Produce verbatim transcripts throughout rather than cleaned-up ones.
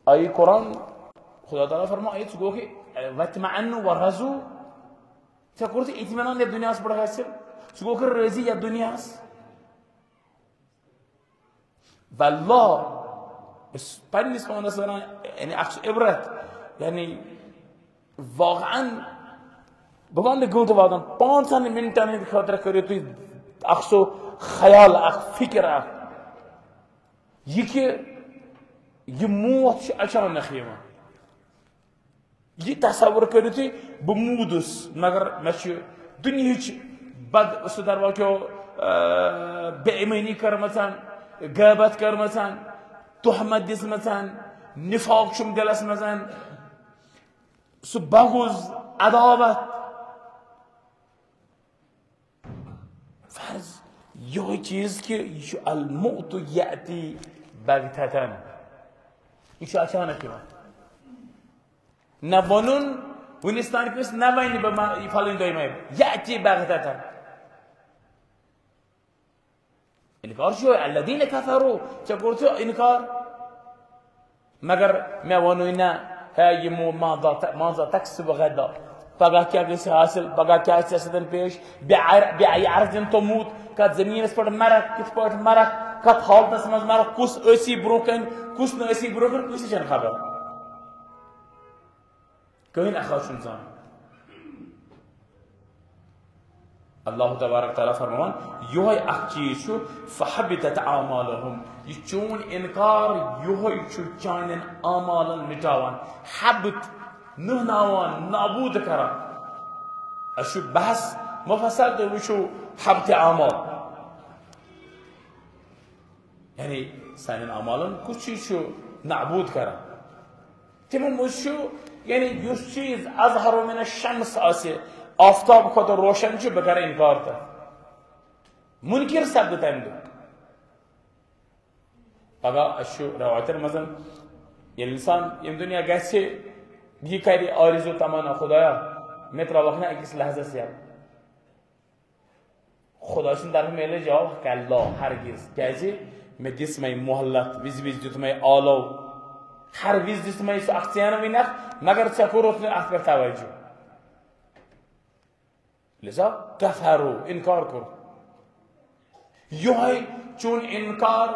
آیہِ قرآن، خدا تعالیٰ فرمایہِ، ژٕ گوکھ، "واطمأنوا ورضوا"، ژےٚ کوٚرُتھ اطمینان یتھ دُنیاہس پٮ۪ٹھ حٲصِل، ژٕ گوکھ رٲضی یتھ دُنیاہس۔ واللہ، أسۍ پننِس پانس ونان، یعنی اکھ چھُ عبرت، یعنی واقعاً بہٕ ونہٕ نہٕ گٲنٛٹہٕ وادن، پانٛژن منٹن ہٕنٛدِ خٲطرٕ کٔرِو تُہۍ اکھ سُہ خیال، اکھ فکر، اکھ یہِ کہِ یہِ موت چھُ اچانک یِوان۔ یہِ تصور کٔرِو تُہۍ، بہٕ موٗدُس، مگر مےٚ چھُ دُنیہٕچ بد، سُہ دروازٕ کیو، آ، بے ایمٲنی کٔرمٕژن، غٲبت کٔرمٕژن، تہمت دِژمٕژن، نفاق چھُم دِلس منٛز، سُہ بغض، عداوت۔ فرض یِہوٚے چیٖز کہِ یہِ چھُ الموت یأتی بغتتاً۔ یہِ چھُ اچانک یِوان۔ نہ ووٚنُن، وُنِس تام کٲنٛسہِ نہ وَنہِ بہٕ ما-، یہِ فلٲنۍ دۄہہِ ما یِمہٕ۔ یأتی بغتتاً۔ انکار چھُ الذین کفروا، ژےٚ کوٚرُتھ انکار۔ مگر مےٚ ووٚنُے نہ، ہے یِمو ماذا ت-، ماذا تکسب غدا، پگاہ کیٛاہ گژھِ حٲصِل، پگاہ کیٛاہ آسہِ ژےٚ سۭتۍ پیش، بے عر-، بے عرض تموت، کتھ زمینس پٮ۪ٹھ مرکھ، کتھ پٲٹھۍ مرکھ، کتھ حالتس منٛز مرکھ، کُس ٲسی برونٛہہ کنہِ، کُس نہٕ ٲسی برونٛہہ کنہِ، کٲنٛسہِ چھنہٕ خبر۔ کٕہٕنۍ اکھ چھُنہٕ زانان۔ اللہ تبارک تعالیٰ فرماوان، یِہوٚے اکھ چیٖز چھُ، فحبطت اعمالہم، یہِ چون انکار، یِہوٚے چھُ چانٮ۪ن اعمالن مٹاوان، حبط، نہناوان، نابود کران۔ اسہِ چھُ بحث مفصل، تُہۍ وٕچھِو حبط اعمال، یعنی سانٮ۪ن اعمالن کُس چیٖز چھُ نابود کران۔ تِمو منٛز چھُ، یعنی یُس چیٖز اظہر من الشمس آسہِ، آفتاب کھۄتہٕ روشن چھُ، بہٕ کرٕ انکار تتھ۔ منکر سپدٕ تمہِ دۄہ۔ پگاہ اَسہِ چھُ رٮ۪وایتن منٛز، ییٚلہِ انسان ییٚمہِ دُنیا گژھِ، یہِ کرِ آرزو تمنا، خدایا، مےٚ ترٛاوکھ نہٕ أکِس لحظس یلہٕ۔ خدا سٕنٛدِ طرفہٕ میلہِ جواب، کلہ، ہرگز۔ کیازِ؟ مےٚ دِژ مےٚ مۄہلت، وِزِ وِزِ دیُت مےٚ آلو، ہر وِزِ دِژ مےٚ سُہ اکھ ژینہٕ وٕنہِ اکھ، مگر ژےٚ کوٚرُتھ نہٕ اتھ پٮ۪ٹھ توجہ۔ لہذا کفروا، انکار کوٚر۔ یۄہے چون انکار،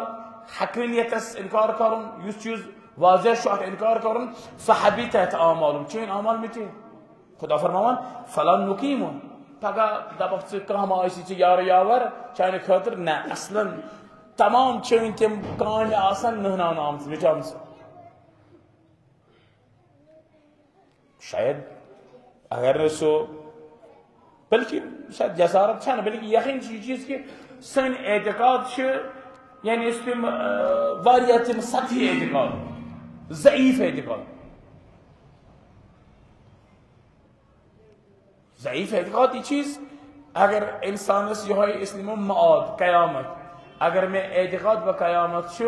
حقانیتس انکار کرُن، یُس چیٖز واضح چھُ اتھ انکار کرُن، فحبطت اعمالہم، چٲنۍ اعمال مِٹے۔ خدا فرماوان، فلن نقیم، پگاہ دپکھ ژٕ کانٛہہ ما آسی ژےٚ یار یاور چانہِ خٲطرٕ؟ نہ، اصلاً تمام چٲنۍ تِم کامہِ آسن نہناونہٕ آمژٕ، مِٹیمژٕ۔ شاید اگر نہٕ سُہ، بلکہ شاید جسارت چھنہٕ، بلکہ یقین چھُ یہِ چیٖز کہِ سٲنۍ اعتقاد چھِ، یعنی أسۍ تِم، آ، واریاہ تِم سطحی اعتقاد، ضعیف اعتقاد۔ ضعیف اعتقاد یہِ چیٖز، اگر انسانس یۄہے أسۍ نِمو معاد، قیامت، اگر مےٚ اعتقاد بہ قیامت چھُ،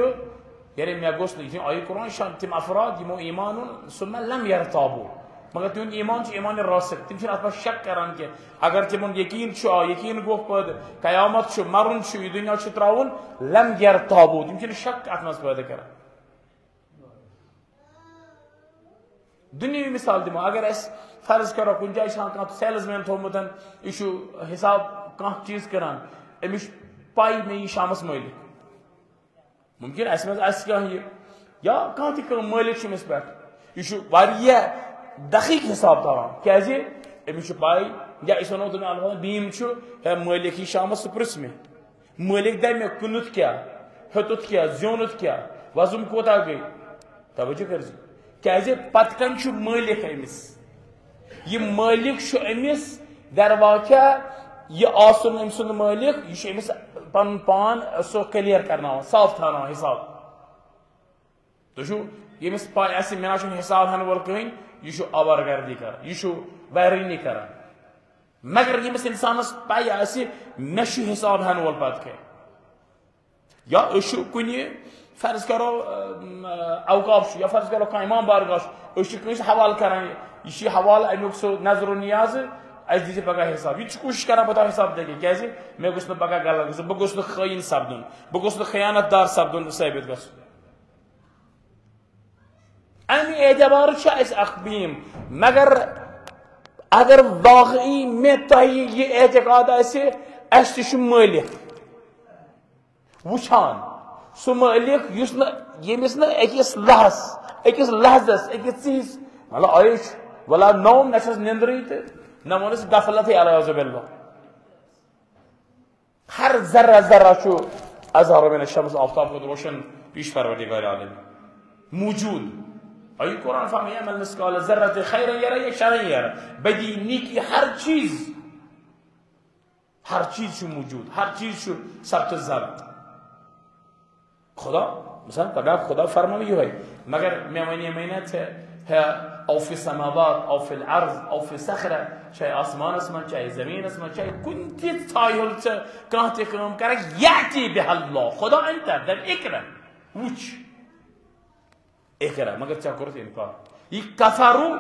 یعنی مےٚ گوٚژھ نہٕ، یہِ آیہِ قرآن شان، تِم افراد یِمو ایمان اوٚن، ثم لم یرتابوا، مگر تِہُنٛد ایمان چھُ ایمان راسخ، تِم چھِنہٕ اتھ پٮ۪ٹھ شک کران کینٛہہ۔ اگر تِمن یقین چھُ، آ، یقین گوٚو پٲدٕ، قیامت چھُ، مرُن چھُ، یہِ دُنیا چھُ ترٛاوُن، لم یرتابوا، تِم چھِنہٕ شک اتھ منٛز پٲدٕ کران۔ دُنیاوی مثال دِمو، اگر أسۍ فرض کرو، کُنہِ جایہِ چھُ آسان کانٛہہ سیلز مین تھوٚومُت، یہِ چھُ حساب کانٛہہ چیٖز کران، أمِس چھُ پَے مےٚ یی شامَس مٲلِک۔ مُمکِن اَسہِ منٛز آسہِ کانٛہہ یہِ، یا کانٛہہ تہِ کٲم مٲلِک چھُ أمِس پٮ۪ٹھ، یہِ چھُ واریاہ دقیٖق حساب تھاوان، کیٛازِ أمِس چھُ پَے، یا أسۍ وَنو دُنیا الفاظن، بیم چھُ، ہے مٲلِک یی شامَس، سُہ پرٛژھ مےٚ۔ مٲلِک دَپہِ مےٚ، کٕنُتھ کیٛاہ، ہیوٚتُتھ کیٛاہ، زیوٗنُتھ کیٛاہ، وۄزُم کوٗتاہ گٔے؟ توجہ کٔرۍزِ۔ کیٛازِ پتہٕ کَنہِ چھُ مٲلِک أمِس۔ یہِ مٲلِک چھُ أمِس درواقع، یہِ آسُن أمۍ سُنٛد مٲلِک، یہِ چھُ أمِس پَنُن پان سُہ clear کرناوان، صاف تھاوناوان حساب۔ تُہۍ چھِو ییٚمِس پَے آسہِ، مےٚ نہ چھُنہٕ حساب ہٮ۪نہٕ وول کٕہٕنۍ، یہِ چھُ آوارٕ گردی کران، یہِ چھُ ویرٲنی کران۔ مگر ییٚمِس اِنسانَس پَے آسہِ، مےٚ چھُ حساب ہٮ۪نہٕ وول پَتہٕ کیٛاہ۔ یا أسۍ چھِ کُنہِ، فرض کرو، اَم، اوقاف چھُ، یا فرض کرو کانٛہہ امام بارگاہ چھُ، أسۍ چھِ کٲنٛسہِ حوالہٕ کران، یہِ چھُ حوالہٕ اَمیُک سُہ نظر و نیازٕ، اَسہِ دِیہِ پگاہ حساب۔ یہِ تہِ چھُ کوٗشِش کران، بہٕ دِمہٕ حساب دَگہِ، کیٛازِ مےٚ گوٚژھ نہٕ پگاہ غلط گژھُن، بہٕ گوٚژھ نہٕ خٲیِن سپدُن، بہٕ گوٚژھ نہٕ خیانت دار سپدُن، ثٲبت گژھُن۔ اَمہِ اعتبارٕ چھُ اَسہِ اکھ بیٖم، مگر اگر واقعی مےٚ تۄہہِ یہِ اعتقاد آسہِ، اَسہِ تہِ چھُ مٲلِک وٕچھان، سُہ مٲلِک یُس نہٕ، ییٚمِس نہٕ أکِس لحظ، أکِس لحظس، أکِس ژِہِس، مطلب، عٲیِش ولا نوم، نہ چھس نِندرٕے تہٕ نہ ووٚنُس غفلتٕے، العیاذ باللہ۔ ہر ذرہ ذرہ چھُ اظہار من الشمس، آفتاب کھۄتہٕ روشن، یہِ چھُ پروردگار عالم موجود۔ اے قرآن فرمایہِ، "یعمل مثقال ذرة خیرا یرہ یا شرا یرہ"، بدی نیکی ہر چیز، ہر چیز چھُ موجود، ہر چیز چھُ ثبت ضبط۔ خدا، مثلا، پگاہ خدا فرماوِ یِہوٚے، مگر مےٚ وَنے مےٚ نہ ژےٚ، ہے، او فی السماوات، او فی الارض، او فی الصخرہ، چاہے آسمانس منٛز، چاہے زمینس منٛز، چاہے کُنہِ تہِ ژھایہِ ہُل ژےٚ کانٛہہ تہِ کٲم کرکھ، یاتی بہ اللہ، خدا اَنہِ تَتھ، دَپہِ، "اقرا، وٕچھ، اقرا"، مگر ژےٚ کوٚرُتھ انکار۔ یہِ کفروا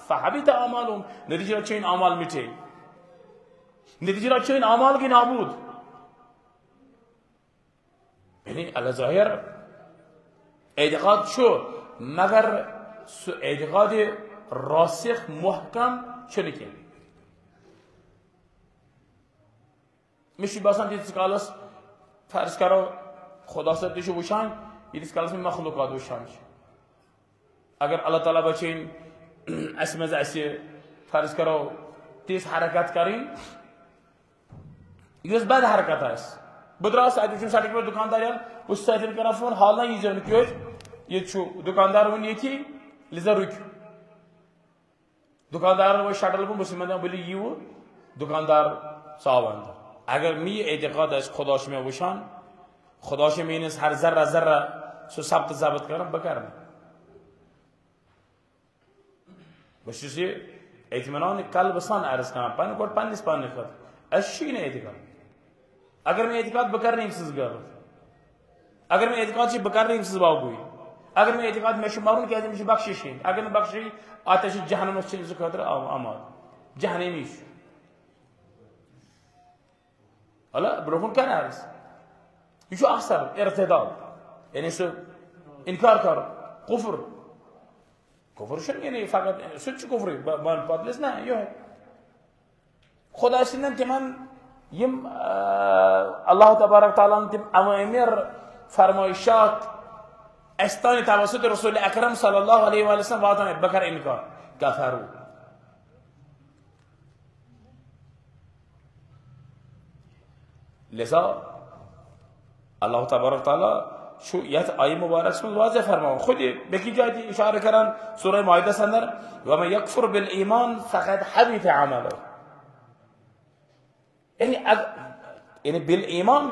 فحبط اعمالہم، نتیجہ چھُ اعمال مِٹے، نتیجہ چھُ اعمال گٔے نابود۔ یعنی، على ظاہر اعتقاد چھُ، مگر سُہ اعتقاد راسخ، محکم چھُنہٕ کینٛہہ۔ مےٚ چھُ باسان، تیٖتِس کالس، فرض کرو، خدا صٲب تہِ چھُ وٕچھان، ییٖتِس کالس مےٚ مخلوقات وٕچھان چھِ۔ اگر اللہ تعالیٰ بچٲیِن، اَسہِ منٛز اَسہِ، فرض کرو، تِژھ حرکت کرٕنۍ، یُس بد حرکت آسہِ۔ بہٕ درٛاس اَتہِ وٕچھُن سڑکہِ پٮ۪ٹھ دُکاندار یَن، بہٕ چھُس سۭتۍ کران فون، حال نہ ییٖزیو نہٕ کیٛازِ، ییٚتہِ چھُ دُکاندار وٕنہِ ییٚتی، لِزا رُکِو۔ دُکاندارن وٲج شٹل بۄن، بہٕ چھُس یِمن دَپان، "ؤلِو یِیِو"۔ دُکاندار ژاو اندر۔ اگر مےٚ یہِ اعتقاد آسہِ، خدا چھُ مےٚ وٕچھان، خدا چھُ میٲنِس ہر ذرہ ذرہ سُہ ثبت ضبط کران، بہٕ کرٕ نہٕ۔ بہٕ چھُس یہِ اطمینان قلبہٕ سان عرض کران، پننہِ گۄڈٕ پننِس پننہِ خٲطرٕ۔ اَسہِ چھُے نہٕ اعتقاد۔ اگر مےٚ اعتقاد، بہٕ کرٕ نہٕ أمۍ سٕنٛز غٲبت۔ اگر مےٚ اعتقاد چھُ، بہٕ کرٕ نہٕ أمۍ سٕنٛز باوگویی۔ اگر مےٚ اعتقاد، مےٚ چھُ مرُن، کیازِ أمِس چھِ بخشش ہیٚنۍ۔ اگر نہٕ بخشش، اَتھ چھِ جہنمس چھِ أمۍ سٕنٛدِ خٲطرٕ آ-، آماد۔ جہنمی چھُ۔ اللہ برونٛہہ کُن کرِ عرض۔ یہِ چھُ اکھ سبب ارتداد، یعنی سُہ انکار کرُن، کفر۔ کفر چھُنہٕ یعنی فقط سُہ تہِ چھُ کفرٕے، ب-، ب-، بدلس نہ یِہوٚے۔ خدا سٕنٛدٮ۪ن تِمن یِم، آ، اللہ تبارک تعالیٰ ہن تِم اوامر، فرمٲیشات اَسہِ تانۍ توسط رسول اکرم صلی اللہ علیہ وآلہ وسلم واتان، بہٕ کرٕ انکار، کفروا۔ لہذا اللہ تبارک تعالیٰ چھُ یتھ آیہِ مبارکس منٛز واضح فرماوان، خود یہِ بیٚکہِ جایہِ تہِ اشارٕ کران سورہ مائدس اندر، "ومن یکفر بالایمان فقد حبط عملہ"۔ یعنی اگ-، یعنی بالایمان،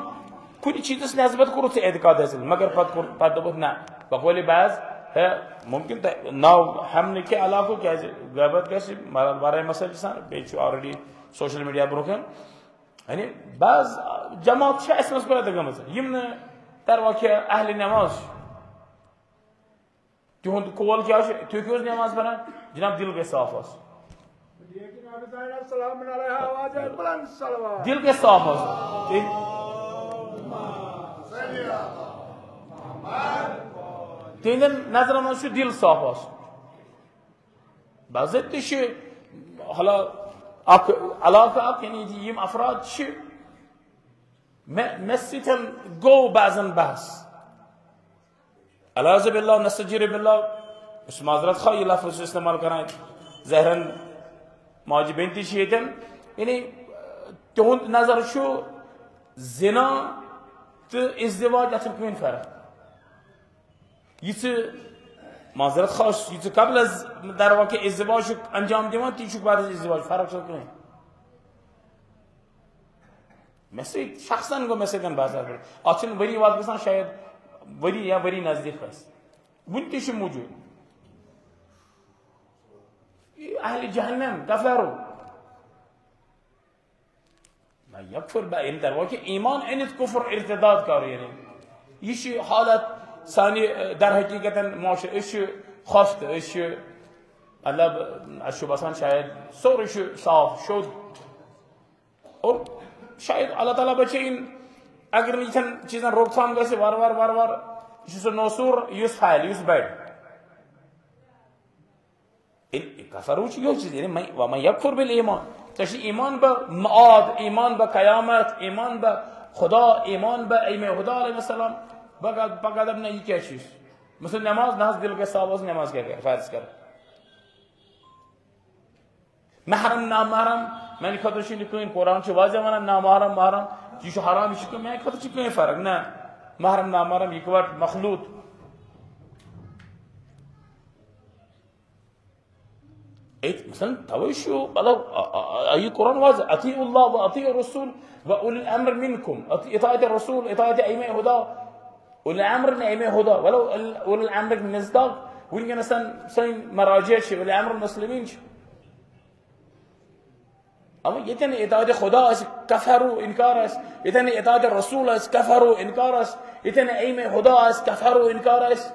کُنہِ چیٖزس نسبت کوٚرُتھ ژےٚ اعتقاد حٲصِل، مگر پتہٕ کوٚر، پتہٕ دوٚپُتھ، "نہ، بقول بعض ہے، ممکن تۄہہِ ناو ہٮ۪مہٕ نہٕ کینٛہہ علاقو، کیازِ غیبت گژھِ، مطلب، واریاہ مسائل چھِ آسان، بیٚیہِ چھُ already social media برونٛہہ کَنہِ۔" یعنی بعض جماعت چھِ اَسہِ منٛز پٲدٕ گٔمٕژ، یِم نہٕ تروا کہِ اہلِ نماز چھِ۔ تِہُنٛد قول کیٛاہ چھُ؟ تُہۍ کیٛاہ اوس نماز پران؟ جناب، دِل گژھِ صاف آسُن۔ دِل گژھِ صاف آسُن۔ تِہنٛدِ-، تِہنٛدٮ۪ن نظرن منٛز چھُ دِل صاف آسُن۔ بظٲہِر تہِ چھِ حالا اکھ علاقہٕ اکھ، یعنی یِم افراد چھِ، مےٚ، مےٚ سۭتۍ گوٚو بعضن بحث۔ العیاذ باللہ، نستجیر باللہ، بہٕ چھُس معذرت خواہ یہِ لفظ چھُس استعمال کران، ظٲہرن ماجہِ بیٚنہِ تہِ چھِ ییٚتٮ۪ن، یعنی تِہُنٛد نظر چھُ زنا تہٕ ازدواج، اَتھ چھُنہٕ کٕہٕنۍ فرق۔ یہِ ژٕ معذرت خواہ، یہِ ژٕ قبل از در واقع ازدواج چھُکھ انجام دِوان، تی چھُکھ بعد از ازدواج، فرق چھَنہٕ کٕہٕنۍ۔ مےٚ سۭتۍ شخصن گوٚو مےٚ سۭتۍ بحث اَتھ پٮ۪ٹھ۔ اَتھ چھُنہٕ ؤری واد گژھان، شاید ؤری یا ؤری نزدیٖک آسہِ۔ وُنہِ تہِ چھُ موٗجوٗد۔ یہِ اہلِ جہنم، کفروا۔ نہ، یکفر بہ، یعنی در واقع ایمان أنِتھ کفر ارتداد کرو، یعنی یہِ چھِ حالت سانہِ، ٲ، در حقیقتن معاشرٕ، أسۍ چھِ خۄفتہٕ، أسۍ چھِ، مطلب، اَسہِ چھُ باسان شاید سورُے چھُ صاف شوٚد۔ اور شاید اللہ تعالیٰ بچٲیِن، اگر نہٕ یِتھٮ۪ن چیٖزن روک تھام گژھِ، وارٕ وارٕ، وارٕ وارٕ، یہِ چھُ سُہ نوسوٗر یُس پھہلہِ، یُس بڑِ۔ کفرو چھُ یِہوٚے چیٖز، یعنی من، ومن یکفر بالایمان۔ ژےٚ چھُ ایمان بہ معاد، ایمان بہ قیامت، ایمان بہ خدا، ایمان بہ ایمِ ہدا علیہ السلام۔ بہ گا-، پگاہ دَپ نہ، یہِ کیٛاہ چھُ؟ مثلاً نماز، نہ حظ، دِل گژھِ صاف آسُن، نماز کیٛاہ کَرِ؟ فرض کَر۔ محرم، نامحرم، میٛانہِ خٲطرٕ چھُنہٕ یہِ کٕہٕنۍ۔ قرآن چھُ واضح وَنان، نامحرم، محرم، یہِ چھُ حرام، یہِ چھُ کٕہٕنۍ، میٛانہِ خٲطرٕ چھُ کٕہٕنۍ فرق۔ نہ، محرم، نامحرم، اِکوَٹ، مخلوط۔ أتھۍ مثلاً توے چھُ، مطلب، آ-، آ-، آ-، یہِ قرآن واضح، اطیعوا اللہ و اطیعوا الرسول و اولی الامر منکم، اط-، اطاعت رسول، اطاعت ائمہ ہدا، اولی الامر نہٕ ائمہ ہدا، ولو ال-، اولی الامر مصداق، وٕنکیٚنَس سٲنۍ مراجع چھِ، اولی الامر مسلمین چھِ۔ اما ییٚتٮ۪ن اطاعت خدا آسہِ، کفرو انکار آسہِ، ییٚتٮ۪ن اطاعت رسول آسہِ، کفرو انکار آسہِ، ییٚتٮ۪ن ائمہ ہدا آسہِ، کفرو انکار آسہِ۔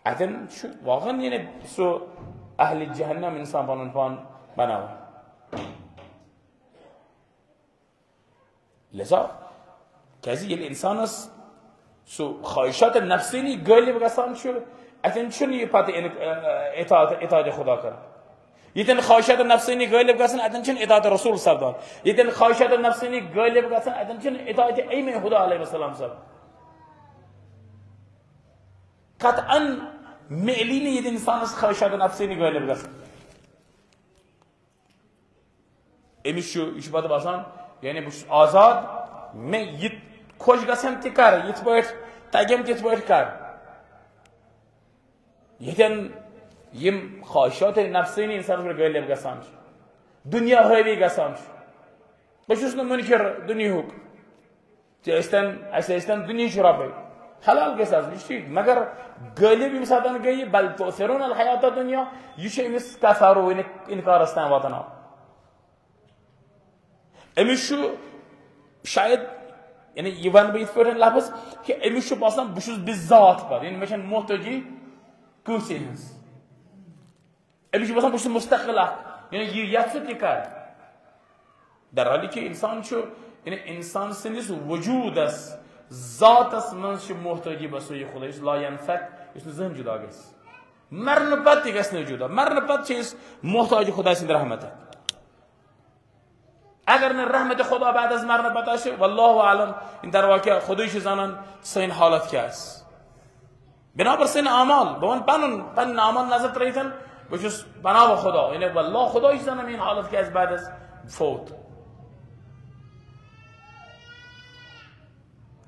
اتٮ۪ن چھُ واقعاً یعنی سُہ اہلِ جہنم انسان پنُن پان بناوان۔ لہذا کیازِ ییٚلہِ انسانس سُہ خواہشات نفسانی غٲلب گژھان چھُ، اتٮ۪ن چھُنہٕ یہِ پتہٕ ان-، اطاعت، اطاعت خدا کران۔ ییٚتٮ۪ن خواہشات نفسانی غٲلب گژھان، اتٮ۪ن چھُنہٕ اطاعت رسول سپدان۔ ییٚتٮ۪ن خواہشات نفسانی غٲلب گژھان، اتٮ۪ن چھُنہٕ اطاعت ائمہ ہدا علیہ السلام سپدان۔ قطعاً میلی نہٕ ییٚتہِ انسانس خواہشات نفسانی غٲلب گژھان۔ أمِس چھُ، یہِ چھُ پتہٕ باسان، یعنی بہٕ چھُس آزاد، مےٚ یہِ خۄش گژھن تہِ کر، یِتھ پٲٹھۍ تگٮ۪م تِتھ پٲٹھۍ کر۔ ییٚتٮ۪ن یِم خواہشات نفسانی انسانس پٮ۪ٹھ غٲلب گژھان چھِ، دُنیا حٲوی گژھان چھُ۔ بہٕ چھُس نہٕ مُنکِر دُنیاہُک، ژےٚ ٲسۍتن، اَسہِ ٲسۍتن دُنیہٕچ رۄپَے، حلال گژھِ آسٕنۍ، یہِ چھُ ٹھیٖک، مگر غٲلب ییٚمہِ ساتہٕ گٔیہِ، بل تؤثرون الحیات الدنیا، یہِ چھُ أمِس کفرو اِن-، انکارس تام واتناوان۔ أمِس چھُ شاید، یعنی یہِ وَنہٕ بہٕ یِتھ پٲٹھۍ لفظ کہِ أمِس چھُ باسان، بہٕ چھُس بذات پتہٕ، یعنی مےٚ چھَنہٕ محتٲجی کٲنٛسے ہٕنٛز۔ أمِس چھُ باسان، بہٕ چھُس مستقل اکھ، یعنی یہِ یژھٕ تہِ کر۔ درحالہِ کہِ انسان چھُ، یعنی انسان سٕنٛدِس وجودس، ذاتس منٛز چھِ محتٲجی بس سُے خدا، یُس لا ينفك، یُس نہٕ زٕہٕنۍ جدا گژھِ۔ مرنہٕ پتہٕ تہِ گژھِ نہٕ جدا، مرنہٕ پتہٕ چھِ أسۍ محتاج خدا سٕنٛدِ رحمتہٕ۔ اگر نہٕ رحمت خدا بعد از مرنہٕ پتہٕ آسہِ، واللہ اعلم، ان دروا کیٛاہ خدای چھُ زانان سٲنۍ حالت کیٛاہ آسہِ۔ بنا بر سٲنۍ اعمال، بہٕ وَنہٕ پنُن، پنٕنۍ اعمال نظر ترٲیِتھ، بہٕ چھُس بناوان خدا، یعنی واللہ خدای چھُ زانان میٛٲنۍ حالت کیٛاہ آسہِ بعد از فوت۔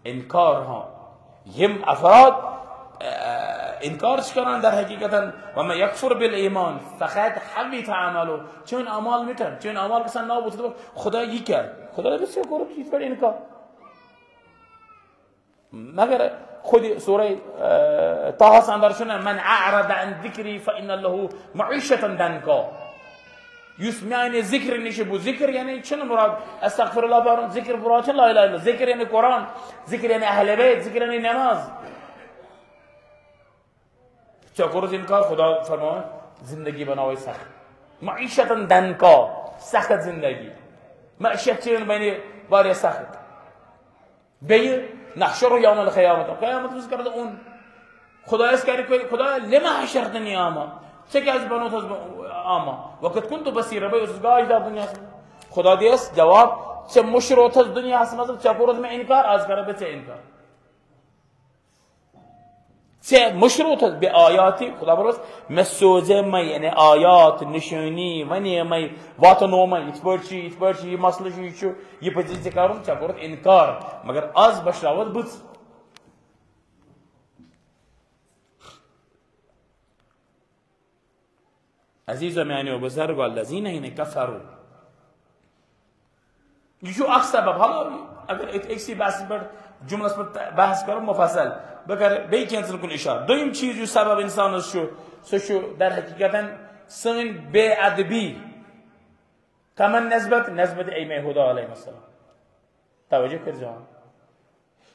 انکار، ہاں، یِم افراد، آ، انکار چھِ کران در حقیقتاً، ومن یکفر بالایمان فقد حبط عمله، چٲنۍ اعمال مِٹن، چٲنۍ اعمال گژھن نابوٗد۔ ژٕ دَپکھ، خدا یہِ کیٛاہ؟ خدا دَپہِ، ژےٚ کوٚرُتھ یِتھ پٲٹھۍ انکار۔ مگر خود سورہ، آ، طاہس اندر چھُنہ، من اعرض عن ذکری فان له معیشة ضنکا۔ یُس میانہِ ذکرِ نِش بہٕ ذکر، یعنی چھُنہٕ مراد استغفر اللہ پرُن، ذکر مراد چھُ لا الہ الا اللہ، ذکر یعنی قرآن، ذکر یعنی اہل بیت، ذکر یعنی نماز۔ ژےٚ کوٚرُتھ انکار، خدا فرماوان، زندگی بناوے سخت، معیشة ضنکا، سخت زندگی، معیشت چٲنۍ بنہِ واریاہ سخت۔ بیٚیہِ نحشرہ یوم القیامت، قیامت منٛز کر ژٕ اون۔ خدایس کرِ کوٚر، خدایا لم حشرتنی اعمی، ژےٚ کیازِ بنوتھس بہٕ اعمی؟ وقد کنت بصیرا، بہٕ اوسُس گاش دار دُنیاہس منٛز۔ خدا دِیس جواب، ژےٚ مٔشروتھس دُنیاہس منٛز، ژےٚ کوٚرُتھ مےٚ انکار، از کرٕ بہٕ ژےٚ انکار۔ ژےٚ مٔشروتھس بے آیاتی، خدا بروس، مےٚ سوزے مےٚ، یعنی آیات، نشٲنی، ونے مےٚ، واتنو مےٚ، یِتھ پٲٹھۍ چھُ، یِتھ پٲٹھۍ چھُ، یہِ مسلہٕ چھُ، یہِ چھُ، یہِ پزی ژےٚ کرُن، ژےٚ کوٚرُتھ انکار، مگر از بشراوتھ بہٕ ژٕ۔ عزیزو میانیو بزرگو، الذین کفروا۔ یہِ چھُ اکھ سبب۔ حالانکہ اگر أتھۍ أکسٕے بحثس پٮ۪ٹھ، جملس پٮ۪ٹھ بحث کرو مفصل، بہٕ کرٕ بیٚیہِ کینٛژن کُن اشارٕ۔ دوٚیِم چیٖز یُس سبب انسانس چھُ، سُہ چھُ در حقیقتن سٲنۍ بے ادبی۔ کمن نسبت؟ نسبت ائمہ ہدا علیہ السلام۔ توجہ کٔرۍزیو۔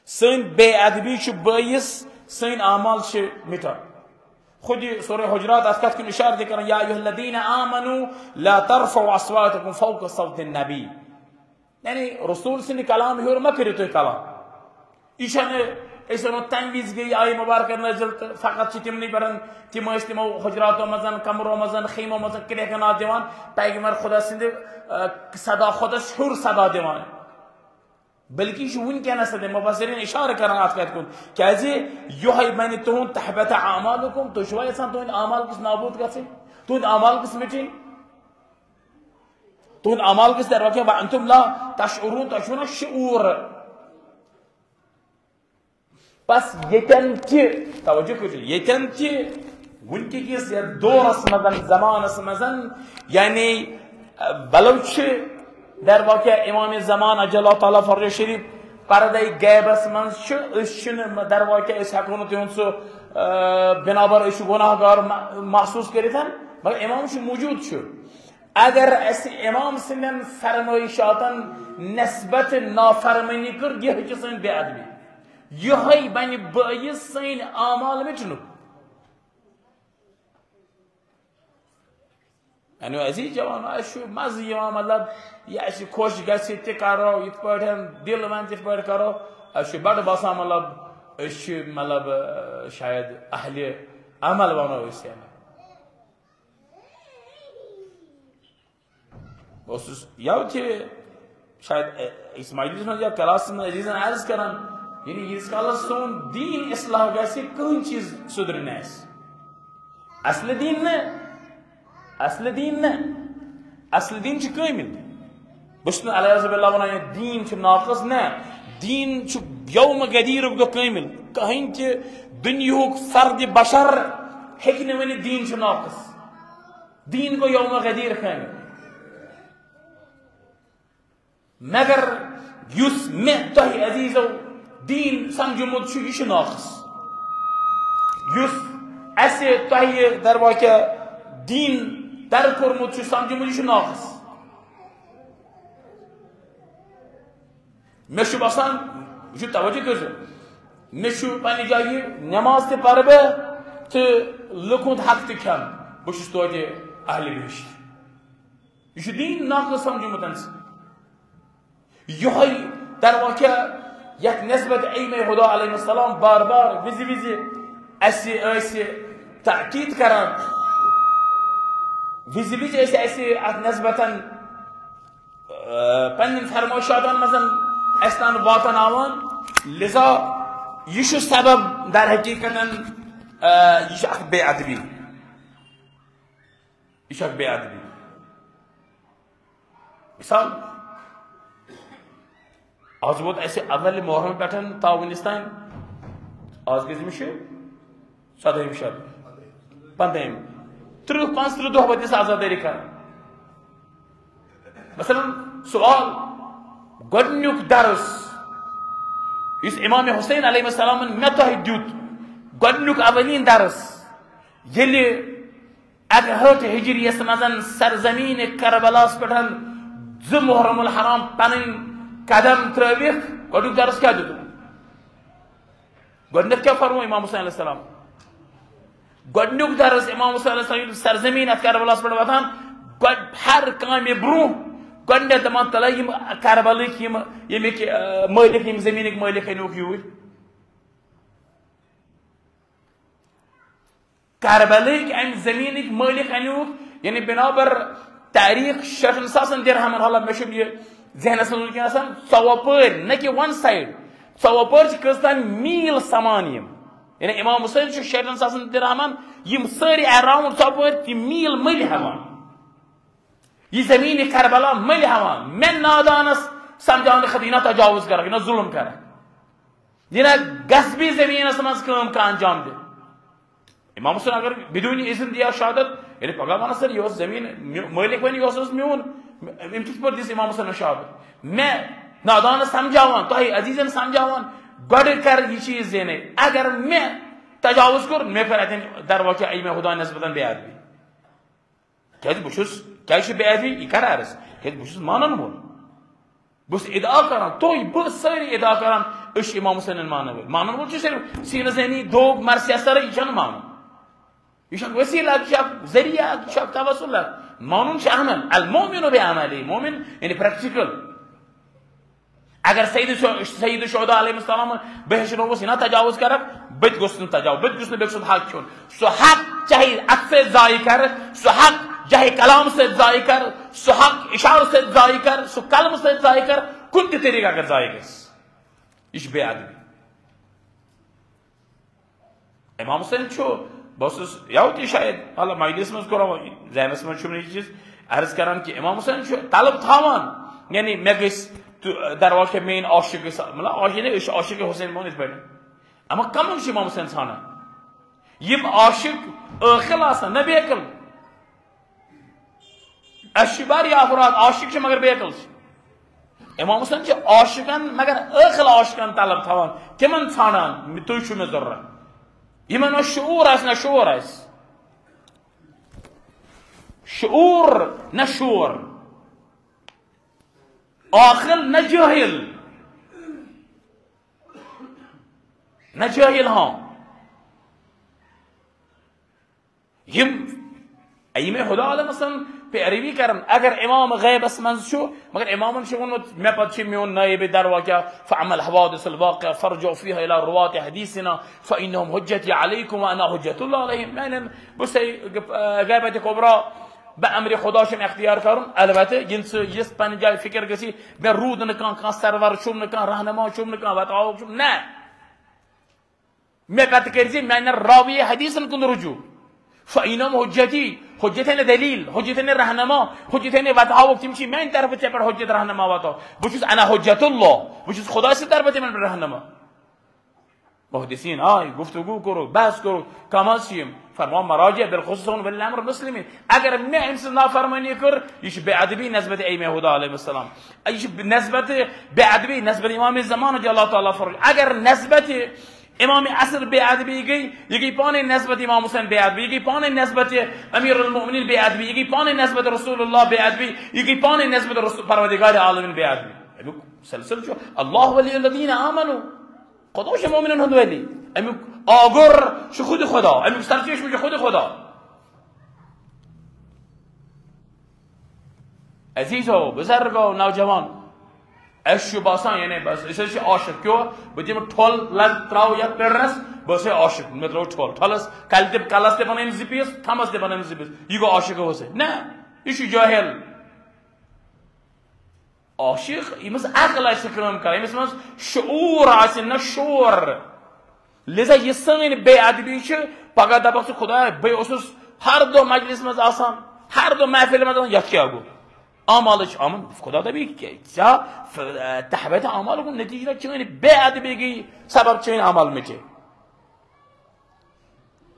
سٲنۍ بے ادبی چھُ بٲیِس، سٲنۍ اعمال چھِ مِٹان۔ خود یہِ سورہ حجرات اتھ کتھ کُن اشارٕ تہِ کران، یا ایھا الذین آمنوا لا ترفعوا اصواتکم فوق صوت النبی۔ یعنی رسول سٕنٛدِ کلام ہیوٚر مہ کٔرِو تُہۍ کلام۔ یہِ چھنہٕ أسۍ وَنو، تَمہِ وِزِ گٔے آیہِ مُبارکہ نٲزِل، تہٕ فقط چھِ تِمنٕے پٮ۪ٹھ، تِم ٲسۍ تِمو حُجراتو منٛز، کَمرو منٛز، خیمو منٛز کِتھَے کٔنۍ اَتھ دِوان، پیغمبر خۄدا سٕنٛدِ، آ، صدا، خۄدَس ہیوٚر صدا دِوان۔ بلکہِ یہِ چھُ وٕنکیٚنَس تہِ مُفسریٖن اِشارٕ کران اَتھ کَتھِ کُن، کیٛازِ یِہوٚے بَنہِ تُہُنٛد تحبط اعمالکم، تُہۍ چھِوا یَژھان تُہٕنٛدۍ اعمال گٔژھۍ نابوٗد گژھٕنۍ، تُہٕنٛدۍ اعمال گٔژھۍ مِٹِنۍ، تُہٕنٛدۍ اعمال گٔژھۍ تَرِ وَتہِ، وَأَنْتُمْ لَا تَشْعُرُونَ، تۄہہِ چھُو نہ شعوٗر۔ بس ییٚتٮ۪ن تہِ، توجہ کٔرِو، ییٚتٮ۪ن تہِ وٕنکہِ کِس یَتھ دورس منٛز، زمانس منٛز، یعنی، ولو چھِ در واقع امام زمان عجل اللہ تعالیٰ فرجہ شریف پردے غیبس منٛز چھِ، أسۍ چھِنہٕ در واقع، أسۍ ہٮ۪کو نہٕ تِہُنٛد سُہ، آ، بنابر أسۍ چھِ گۄناہ گار مح-، محسوٗس کٔرِتھ، مگر امام چھُ موجود چھُ۔ اگر اسہِ امام سٕنٛدٮ۪ن فرمٲیشاتن نسبت نافرمٲنی کٔر، یہِ چھِ سٲنۍ بے ادبی۔ یِہوٚے بنہِ بٲعث سٲنۍ اعمال مِٹنُک۔ میانیو عزیز جوانو، اسہِ چھُ مزٕ یِوان، مطلب، یہِ اسہِ خۄش گژھِ تہِ کرو، یِتھ پٲٹھۍ دِل ونہِ تِتھ پٲٹھۍ کرو۔ اسہِ چھُ بڑٕ باسان، مطلب، أسۍ چھِ، مطلب، شاید اہلِ عمل ونو أسۍ یِمن۔ بہٕ اوسُس یَوٕ تہِ شاید، اے، أکِس مجلسَس منٛز یا کلاسَس منٛز عزیٖزَن عرض کران، یعنی ییٖتِس کالَس سون دیٖن اصلاح گژھِ، کٕہٕنۍ چیٖز سُدرِ نہٕ اَسہِ۔ اصلہِ دیٖن نہٕ، اصلہِ دیٖن نہٕ، اصلہِ دیٖن چھُ کٲمِل۔ بہٕ چھُس نہٕ العیاذ باللہ وَنان یہِ دیٖن چھُ ناقص، نہ، دیٖن چھُ یوم غدیٖرُک دۄہ کٲمِل۔ کٕہٕنۍ تہِ دُنیاہُک فرد بشر ہیٚکہِ نہٕ ؤنِتھ دیٖن چھُ ناقص۔ دیٖن گوٚو یوم غدیر خٲمہِ۔ مگر یُس مےٚ تۄہہِ عزیزو دیٖن سمجھومُت چھُ، یہِ چھُ ناقص۔ یُس اَسہِ تۄہہِ درواقع دیٖن در کوٚرمُت چھُ سمجھومُت، یہِ چھُ ناقص۔ مےٚ چھُ باسان، وٕچھِو، توجہ کٔرۍزیو، مےٚ چھُ پننہِ جایہِ نماز تہِ پرٕ بہٕ تہٕ لُکھ ہُنٛد حق تہِ کھٮ۪مہٕ۔ بہٕ چھُس توتہِ اہلِ بہشت۔ یہِ چھُ دیٖن ناقص سمجھومُت أمۍ سٕنٛدِ۔ یِہوٚے درواقع یَتھ نسبت ائمہ ہدا علیہ السلام بار بار وِزِ وِزِ اَسہِ ٲسۍ تاکید کران، وِزِ وِزِ ٲسۍ اَسہِ اَتھ نسبتاً آ، پننٮ۪ن فرمٲیشاتن منٛز اَسہِ تام واتناوان۔ لذا یہِ چھُ سبب در حقیقتن، آ، یہِ چھُ اکھ بے ادبی، یہِ چھُ اکھ بے ادبی۔ مثال، آز ووت اَسہِ اول محرم پٮ۪ٹھ تاوٕنِس تام، آز کٔژمہِ چھِ؟ ژۄدٲہِم شب، پنٛدٲہِم، تٕرٛہ، پانٛژتٕرٛہ دۄہ وٲتۍ أسۍ عزادٲری کران۔ مثلاً، سوال، گۄڈٕنیُک درس یُس امام حسین علیہ السلامن مےٚ تۄہہِ دیُت، گۄڈٕنیُک اولین درس، ییٚلہِ اکہٲٹھ ہجریَس منٛز سرزمین کربلاہس پٮ۪ٹھ زٕ محرم الحرام پنٕنۍ قدم ترٲوِکھ، گۄڈٕنیُک درس کیٛاہ دیُتُکھ؟ گۄڈٕنیتھ کیٛاہ فرموو امام حسین علیہ السلام؟ گۄڈٕنیُک درس امام حسین علیہ السلام ییٚلہِ سرزمین اتھ کربلاہس پٮ۪ٹھ واتان، گۄڈٕ ہر کامہِ برونٛہہ گۄڈٕنیتھ دپان، تلے یِم کربلٕکۍ یِم، ییٚمِکۍ، آ، مٲلِک، یِم زٔمیٖنٕکۍ مٲلِک أنِوکھ یوٗرۍ۔ کربلٕکۍ امہِ زٔمیٖنٕکۍ مٲلِک أنِوکھ، یعنی بنابر تاریخ شیٹھن ساسن درہمن، حالانکہ مےٚ چھُنہٕ یہِ ذہنس منٛز وٕنکیٚنس، ژۄوُہ پٲرۍ، نہ کہِ one side، ژۄوُہ پٲرۍ چھِ کٔژتام میٖل سمان یِم۔ یعنی امام حسین چھُ شیٹھن ساسن درہمن یِم سٲری around ژۄپٲرۍ تہِ میٖل مٔلۍ ہٮ۪وان۔ یہِ زمین کربلا مٔلۍ ہٮ۪وان۔ مےٚ نادانس سمجھاو نہٕ خطیب، یہِ نہ تجاوز کرکھ، یہِ نہ ظلم کرکھ، یہِ نہ غصبی زمینس منٛز کٲم کانٛہہ انجام دِ۔ امام حسین اگر بدون اذن دیا شہادت، ییٚلہِ پگاہ ونس سر، یہِ اوس زمین میو-، مٲلک ونہِ، یہِ اوس، اوس میون، أمۍ کِتھ پٲٹھۍ دِژ امام حسینس شہادت؟ مےٚ نادانس سمجھاوان، تۄہہِ عزیزن سمجھاوان، گۄڈٕ کر یہِ چیٖز زینٕے۔ اگر مےٚ تجاوز کوٚر، مےٚ کٔر اتٮ۪ن دروازٕ، یہِ مےٚ خدا نسبتن بے ادبی۔ کیازِ بہٕ چھُس، کیازِ چھُ بے ادبی؟ یہِ کر عرض؟ کیازِ بہٕ چھُس مانن وول۔ بہٕ چھُس ادعا کران، تُہۍ، بہٕ، سٲری ادعا کران، أسۍ چھِ امام حسینن مانن وٲلۍ۔ مانن وول چھُ صرف سیٖنہٕ زنی، دوگ، مرثیہ سرٕے، یہِ چھَنہٕ مانُن۔ یہِ چھُ اکھ وسیلہٕ، یہِ چھُ اکھ ذریعہ، یہِ چھُ اکھ توسل۔ مانُن چھُ عمل، المؤمن بعمله، مومن یعنی پریکٹیکل۔ اگر سید سید شہدا علیہ السلام بہش روس نہ تجاوز کرب، بہٕ تہِ گوٚژھ نہٕ تجاوز، بہٕ تہِ گوٚژھ نہٕ بیٚکہِ سُنٛد حق کھیوٚن۔ سُہ حق چاہے اتھٕ سۭتۍ ضایع کر، سُہ حق چاہے کلام سۭتۍ ضایع کر، سُہ حق اشارٕ سۭتۍ ضایع کر، سُہ قلمہٕ سۭتۍ ضایع کر، کُنہِ تہِ طریقہٕ اگر ضایع گژھِ، یہِ چھُ بے ادبی۔ امام حسین چھُ، بہٕ اوسُس یوٕ تہِ شاید، مطلب، مجلس منٛز کوٚر، ذہنس منٛز چھُم نہٕ یہِ چیٖز عرض کران کہِ امام حسین چھُ طلب تھاوان، یعنی مےٚ گژھِ تہٕ دروازٕ کھٮ۪تھ میٲنۍ عاشق گژھِ، مطلب، عاشق، یعنی أسۍ چھِ عاشق حسین، بہٕ وَنہٕ یِتھ پٲٹھۍ۔ اما کمن چھِ امام حسین ژھانڈان؟ یِم عاشق عٲقل آسن، نہ بے عقل۔ اَسہِ چھِ واریاہ افراد عاشق چھِ مگر بے عقل چھِ۔ امام حسین چھِ عاشقن مگر عٲقل عاشقن طلب تھاوان، تِمن ژھانڈان، تُہۍ چھِو مےٚ ضروٗرت۔ یِمن نہ شعوٗر آسہِ، نہ شور آسہِ۔ شعوٗر نہ شور، عاقل نہ جٲہِل، نہ جٲہِل ہاں۔ یِم یِم خدا عالمس سن پیروی کرن۔ اگر امام غیبس منٛز چھُ، مگر امامن چھُ ووٚنمُت، مےٚ پتہٕ چھُ میون نائب دروا کیا، فاما الحوادث الواقعہ فارجعوا فیہا الی رواة حدیثنا فانہم حجتی علیکم وانا حجت اللہ علیہم۔ میانٮ۪ن، بہٕ چھُسے غیبت کبریٰ، بہٕ امر خدا چھُم اختیار کرُن، البتہ یِم ژٕ یِژھ پننہِ جایہِ فکر گژھی، مےٚ روٗد نہٕ کانٛہہ، کانٛہہ سرور چھُم نہٕ، کانٛہہ رہنما چھُم نہٕ، کانٛہہ وتاوُک چھُم نہٕ۔ مےٚ پتہٕ کٔرۍ زِ میانٮ۪ن راوی حدیثن کُن رجوع۔ فإنهم حجتی، حجت یعنی دلیل، حجت یعنی رہنما، حجت یعنی وتاوُک، تِم چھِ میانہِ طرفہٕ ژےٚ پٮ۪ٹھ حجت رہنما وتاو۔ بہٕ چھُس انا حجت اللہ، بہٕ چھُس خدا سٕنٛدِ طرفہٕ تِمن پٮ۪ٹھ رہنما۔ محدثین آے، گفتگو کوٚرُکھ، بحث کوٚرُکھ، کم حظ چھِ یِم؟ فرماو مراجع بالخصوص ولی الامر المسلمین۔ اگر مےٚ أمۍ سٕنٛز نافرمٲنی کٔر، یہِ چھُ بے ادبی نسبت ایم ہدا علیہ السلام، یہِ چھُ نسبت بے ادبی نسبت امام زمان رضی اللہ تعالیٰ فرمائی۔ اگر نسبت امام عصر بے ادبی گئی، یہ گئی پانے نسبت امام حسین بے ادبی، یہ گئی پانے نسبت امیر المؤمنین بے ادبی، یہ گئی پانے نسبت رسول اللہ بے ادبی، یہ گئی پانے نسبت رسول پروردگار عالمین بے ادبی۔ امیُک سلسلہٕ چھُ اللہ ولی الذین آمنوا، خدا چھُ مومنن ہُنٛد ولی، امیُک آگُر چھُ خود خدا، امیُک سرچشمہٕ چھُ خود خدا۔ عزیزو، بزرگو، نوجوان، اَسہِ چھُ باسان، یعنی بس، أسۍ حظ چھِ عاشق۔ کیوں؟ بہٕ دِمہٕ ٹھۄل، لگ تراوٕ یتھ پِرس، بہٕ حظ چھُس عاشق، مےٚ ترٛوو ٹھۄل۔ ٹھۄلس، کلہِ تہِ، کلس تہِ بنٲیِم زٕ پیٖس، تھمس تہِ بنٲیِم زٕ پیٖس۔ یہِ گوٚو عاشق حسین؟ نہ، یہِ چھُ جٲہِل۔ عاشق، ییٚمِس عقل آسہِ کٲم کران، ییٚمِس منٛز شعوٗر آسہِ، نہ شور۔ لہذا یہِ سٲنۍ بے ادبی چھِ، پگاہ دپکھ ژٕ، خدایا، بہٕ اوسُس ہر دۄہ مجلس منٛز آسان، ہر دۄہ محفلہِ منٛز آسان، یتھ کیٛاہ گوٚو؟ اعمالٕچ آمد، خدا دپہِ، یہِ کیٛاہ، ژےٚ، ف-، تحبت اعمال کُن نتیجہ، چٲنۍ بے ادبی گٔے سبب چٲنۍ اعمال مٹے۔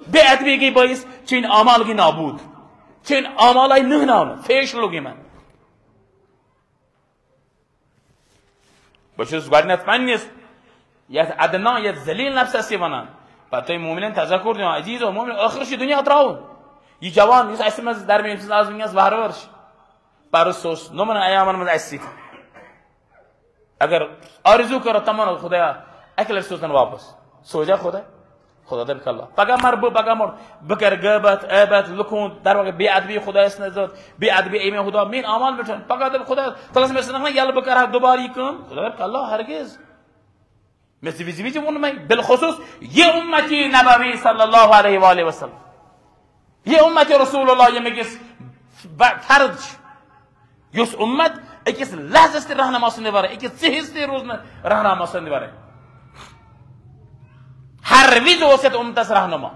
بے ادبی گٔے بٲیِس، چٲنۍ اعمال گٔے نابود، چٲنۍ اعمال آیہِ نہناونہٕ، فیش لوٚگ یِمن۔ بہٕ چھُس گۄڈٕنٮ۪تھ پننِس یتھ ادنا، یتھ ذلیل نفسس تہِ ونان، پتہٕ تۄہہِ مومنن تذکر دِوان، عزیز و مومن، ٲخرس چھُ دُنیا ترٛاوُن۔ یہِ جوان یُس اسہِ منٛز درمیان، ییٚمہِ سٕنٛز آز وٕنکیٚنس وہرٕ وہر چھِ، پرُس اوس نوٚمن ایامن منٛز اسہِ سۭتۍ۔ اگر آرزو کرو تمنا، خدایا، اکہِ لٹہِ سوزتن واپس، سوزیا خدا؟ خدا دپہِ کلہ۔ پگاہ مر بہٕ، پگاہ مر بہٕ، کرٕ غٲبت، عیبت، لُکن ہُنٛد درو، بے ادبی خدایس نزدیک، بے ادبی اے مےٚ خدا، میٲنۍ اعمال مِٹھن۔ پگاہ دپہِ خدا تعالیٰ ہس، مےٚ ژھٕنکھ نہ یلہٕ، بہٕ کرٕ ہا دُبارٕ یہِ کٲم؟ خدا دپہِ کلہ، ہرگز۔ مےٚ ژٕ وِزِ وِزِ ووٚن مےٚ، بالخصوص یہِ امتی نبوی صلی اللہ علیہ وآلہ وسلم، یہِ امت رسول اللہ، ییٚمہِ أکِس ب-، فرد چھِ۔ یُس امت أکِس لحظس تہِ رہنما سٕنٛدِ ورٲے، أکِس ژِہِس تہِ روٗز نہٕ رہنما سٕنٛدِ ورٲے۔ ہر وِزِ اوس یتھ امتس رہنما۔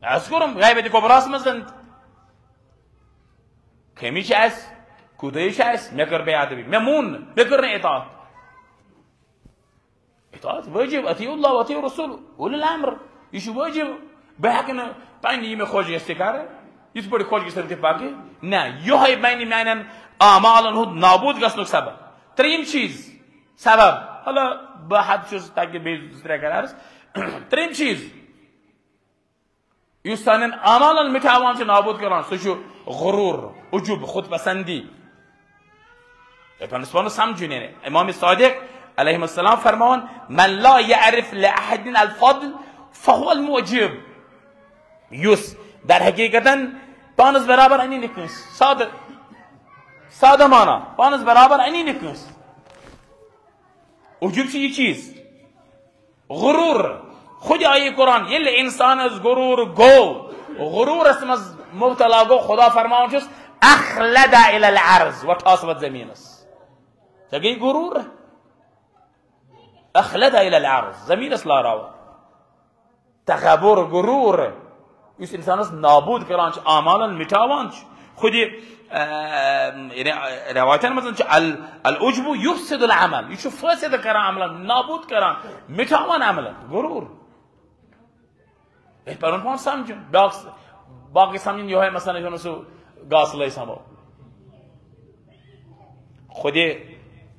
اسہِ کوٚرُم غیبت کبراہس منٛز زن تہِ۔ خٲمی چھِ اسہِ، کوٗتاہی چھِ اسہِ، مےٚ کٔر بے ادبی، مےٚ مون نہٕ، مےٚ کٔر نہٕ اطاعت۔ اطاعت واجب، اطیعوا اللہ و اطیعوا الرسول، اولی الامر۔ یہِ چھُ واجب۔ بہٕ ہٮ۪کہٕ نہٕ پننہِ یہِ مےٚ خۄش گژھِ تہِ کرٕ، یِتھ پٲٹھۍ خۄش گژھِ تہِ پکہٕ۔ نہ، یِہوٚے بنہِ میانٮ۪ن اعمالن ہُنٛد نابود گژھنُک سبب۔ ترٛیٚیِم چیٖز، سبب، مطلب، بہٕ حد چھُس تاکہِ بیٚیہِ زٕ ترٛےٚ کرٕ عرض۔ ترٛیٚیِم چیٖز، یُس سانٮ۪ن اعمالن مِٹھاوان چھُ، نابود کران، سُہ چھُ غرور، عجب، خود پسندی۔ یتھ ونس پانس سمجھُن، یعنی امام صادق علیہ السلام فرماوان، من لا يعرف لأحد الفضل فهو المعجب۔ یُس در حقیقتن پانس برابر انی نہٕ کٲنٛسہِ، سادٕ، سادٕ مانا، پانس برابر انی نہٕ کٲنٛسہِ۔ عجب چھُ یہِ چیٖز۔ غرور۔ خود آیہِ قرآن، ییٚلہِ اِنسانَس غرور گوٚو، غرورَس منٛز مُبتلا گوٚو، خدا فرماوان چھُس، "اخلد الی الارض"، وۄتھ آس وۄتھ زٔمیٖنَس۔ ژےٚ گٔے غرور۔ اخلد الی الارض، زٔمیٖنَس لاراوان۔ تکبر، غرور، یُس اِنسانَس نابوٗد کران چھُ، اعمالن مٹاوان چھُ۔ خود یہِ، آ، یعنی، روایتن منٛز چھُ ال-، العجب یفسد العمل، یہِ چھُ فاسد کران عملن، نابوٗد کران، مٹاوان عملن، غرور۔ یہِ پَنُن پان سمجھُن، بیٛاکھ، باقٕے سمجھُن یِہوٚے مثلاً یُس سُہ گاسہٕ لٲے سمو۔ خود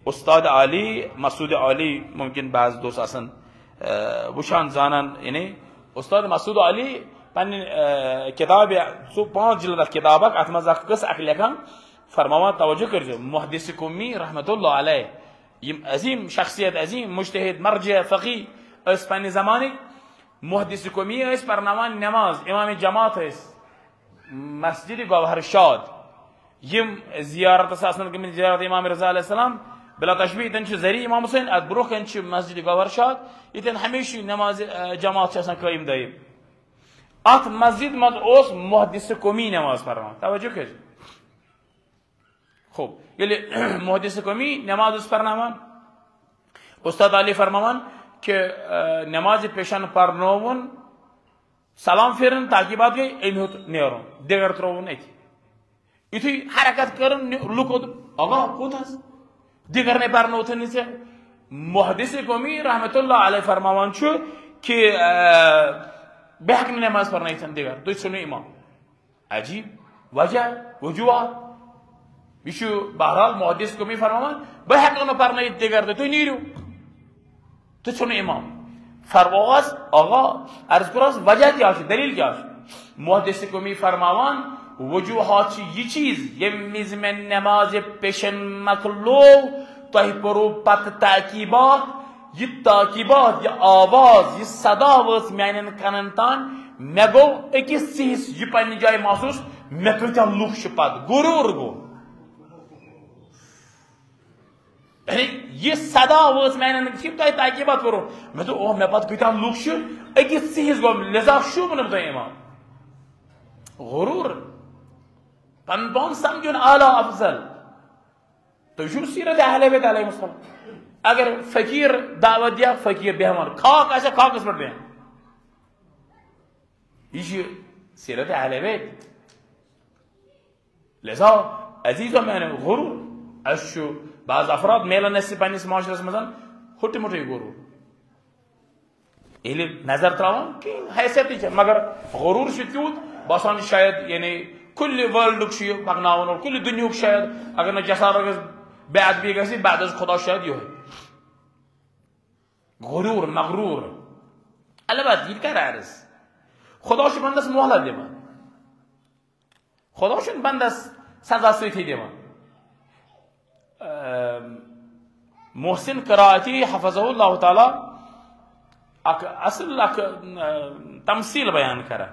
استاد علی، مسعود علی، ممکن بعض دوست آسن، آ، وٕچھان زانان، یعنی استاد مسعود علی پننہِ، آ، کتابہِ، سُہ پانٛژھ جلد اکھ کتاب اکھ، اتھ منٛز اکھ قصہٕ اکھ لیکھان، فرماوان، توجہ کٔرزیو، محدث قومی رحمت اللہ علیہ، یِم عظیم شخصیت، عظیم مجتہد، مرجع، فقی ٲسۍ پننہِ زمانٕکۍ۔ محدث قومی ٲسۍ پرناوان نماز، امام جماعت ٲسۍ مسجد گوہر شاد۔ یِم زیارتس آسن گٔمٕتۍ زیارت امام رضا علیہ السلام، بلا تشبیہ، ییٚتٮ۪ن چھُ ذریعہ امام حسین، اتھ برونٛہہ کنہِ چھُ مسجد گوہر شاد، ییٚتٮ۪ن ہمیشہِ نماز، آ، جماعت چھِ آسان قٲیِم دٲیِم۔ اتھ مسجد منٛز اوس محدث قومی نماز پرناوان، توجہ کٔرِو۔ خوب، ییٚلہِ محدث قومی نماز اوس پرناوان، استاد علی فرماوان کہ، آ، نماز پیشن پرنووُن، سلام پھِرُن، تاکہ بعد گٔے أمۍ ہیوٚت نیرُن، دِگر ترٛووُن أتی۔ یُتھُے حرکت کٔرٕن، نہِ-، لُکو دوٚپ، "اوا، کوٚت حظ؟ دِگر نے پرنوتھٕے نہٕ ژےٚ۔" محدث قومی رحمت اللہ علیہ فرماوان چھُ کہ، آ، "بہٕ ہٮ۪کہٕ نہٕ نماز پرنٲیِتھ دِگر، تُہۍ ژھٕنِو امام۔" عجیب۔ وجہ، وجوہات۔ یہِ چھُ بہرحال محدث قومی فرماوان، "بہٕ ہٮ۪کہٕ نہٕ پرنٲیِتھ دِگر تہٕ تُہۍ نیٖرِو۔" تُہۍ ژھٕنِو امام۔ فرمووس، آغا، عرض کوٚرُس، وجہ کیٛاہ چھُ، دلیل کیٛاہ چھُ؟ محدث قومی فرماوان، وجوہات چھِ یہِ چیٖز، ییٚمہِ وِزِ مےٚ نمازِ پیشن مۄکلو، تۄہہِ پوٚرُو پتہٕ تعقیبات، یہِ تعقیبات، یہِ آواز، یہِ صدا وٲژ میانٮ۪ن کنن تام، مےٚ گوٚو أکِس ژِہِس یہِ پننہِ جایہِ محسوٗس، مےٚ کۭتیٛاہ لُکھ چھِ پتہٕ، غروٗر گوٚو۔ یعنی، یہِ صدا وٲژ میانٮ۪ن، یہِ تۄہہِ تعقیبات کوٚروٕ۔ مےٚ دوٚپ، اوہ، مےٚ پتہٕ کۭتیٛاہ لُکھ چھِ، أکِس ژِہِس گوٚو، لذا شوٗب نہٕ بہٕ تۄہہِ امام۔ غروٗر۔ پنُن پان سمجھُن اعلیٰ افضل۔ تُہۍ چھِو سیرت اہل بیت علیہم السلام۔ اگر فقیٖر دعوت دِیا، فقیٖر بیٚہوان، خاک آسہِ خاکس پٮ۪ٹھ بیٚہوان۔ یہِ چھِ سیرت اہل بیت۔ لہذا عزیزو میانیو، غروٗر، اَسہِ چھُ بعض افراد میلان اَسہِ پننِس معاشرس منٛز، ہوٚٹہِ موٚٹُے غروٗر۔ ییٚلہِ نظر تراوان، کِہیٖنۍ حیثیتٕے چھےٚ، مگر غروٗر چھُ تیوٗت باسان، شاید، یعنی، کُلہِ worldُک چھُ یہِ پکناوان اور کُلہِ دُنیاہُک شاید، اگر نہٕ جسارت گژھِ، بے ادبی گژھِ، بعد از خدا شاید یِہوٚے۔ غروٗر، مغروٗر۔ البتہ یہِ تہِ کرِ عرض، خدا چھُ بندس مۄہلت دِوان۔ خدا چھُنہٕ بندس سزا سۭتی دِوان۔ اَم، محسن قرائتی حفظہ اللہ تعالیٰ اکھ اصل اکھ، اَم، تمثیل بیان کران۔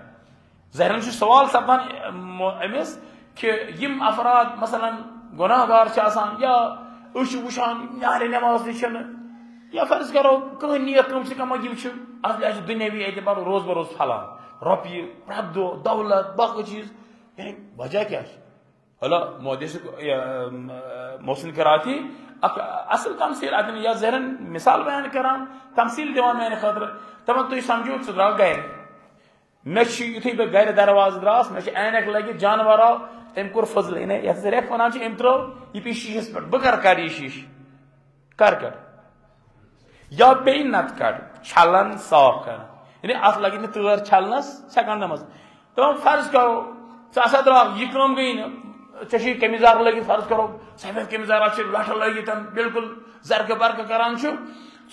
ظٲہرن چھُ سوال سپدان، اَم، أمِس کہ یِم افراد مثلاً گۄناہ گار چھِ آسان یا أسۍ چھِ وٕچھان نیرِ نماز تہِ چھِنہٕ، یا فرض کرو کٕہٕنۍ نیک کٲم چھِ کانٛہہ مگر یِم چھِ اصلی اَسہِ دُنیاوی اعتبار روز بروز پھلان، رۄپیہِ پرٛٮ۪تھ دۄہ، دولت، باقٕے چیٖز۔ یعنی وجہ کیٛاہ چھُ؟ حالا محدث، یہِ، اَم، محسن قرائتی اکھ اصل تمثیل اتٮ۪ن یا ظٲہرن مثال بیان کران، تمثیل دِوان میانہِ خٲطرٕ۔ دپان، تُہۍ سمجھِو، ژٕ درٛاو گرِ۔ مےٚ چھُ یُتھُے بہٕ گرِ دروازٕ درٛاس، مےٚ چھُ عینک لٲگِتھ، جانور آو، أمۍ کوٚر فضلٕے، نے، یتھ أسۍ ریٚکھ ونان چھِ، أمۍ ترٛٲو یہِ پیٚیہِ شیٖشس پٮ۪ٹھ، بہٕ کر کر یہِ شیٖشہٕ؟ کر کر؟ یا بیٚیہِ نتہٕ کر، چھلان، صاف کران۔ یعنی اتھ لگہِ نہٕ تٲر چھلنس سیکنڈن منٛز۔ تہٕ فرض کرو، ژٕ ہسا درٛاکھ، یہِ کٲم گٔیی نہٕ، ژےٚ چھُے قمیٖض یَزار لٲگِتھ، فرض کرو، سفید قمیٖض یَزار چھِ لۄٹھٕ لٲگِتھ، بالکل زرقہٕ برقہٕ کران چھُ،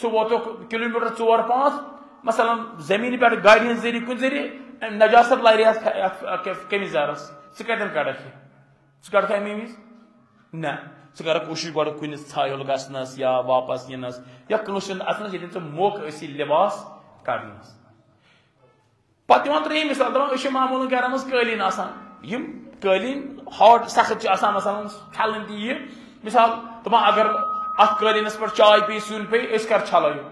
ژٕ ووتُکھ کلوٗمیٖٹر ژور پانٛژھ، مثلاً زٔمیٖنہِ پٮ۪ٹھ گاڑِ ہٕنٛدِ ذٔریعہٕ، کُنہِ ذٔریعہٕ، نجاست لارِ یَتھ، یَتھ قمیٖض یَزارس، ژٕ کَتٮ۪ن کَڑکھ یہِ؟ ژٕ کَڑکھا اَمے وِزِ؟ نہ، ژٕ کَرکھ کوٗشِش گۄڈٕ کُنہِ ژھایہِ ہُل گژھنَس یا واپس یِنَس یا کٲنٛسہِ ہُنٛد اَژنَس، ییٚتٮ۪ن ژٕ موقعہٕ ٲسی لباس کَڑنَس۔ پتہٕ دِوان ترٛیٚیِم مثال، دَپان، أسۍ چھِ معموٗلَن گَرَن منٛز قٲلیٖن آسان، یِم قٲلیٖن hard سخت چھِ آسان، مثلاً چھَلٕنۍ تہِ یہِ۔ مثال، دَپان، اگر اتھ قٲلیٖنس پٮ۪ٹھ چاے پیٚیہِ، سیُن پیٚیہِ، أسۍ کر چھلو یہِ؟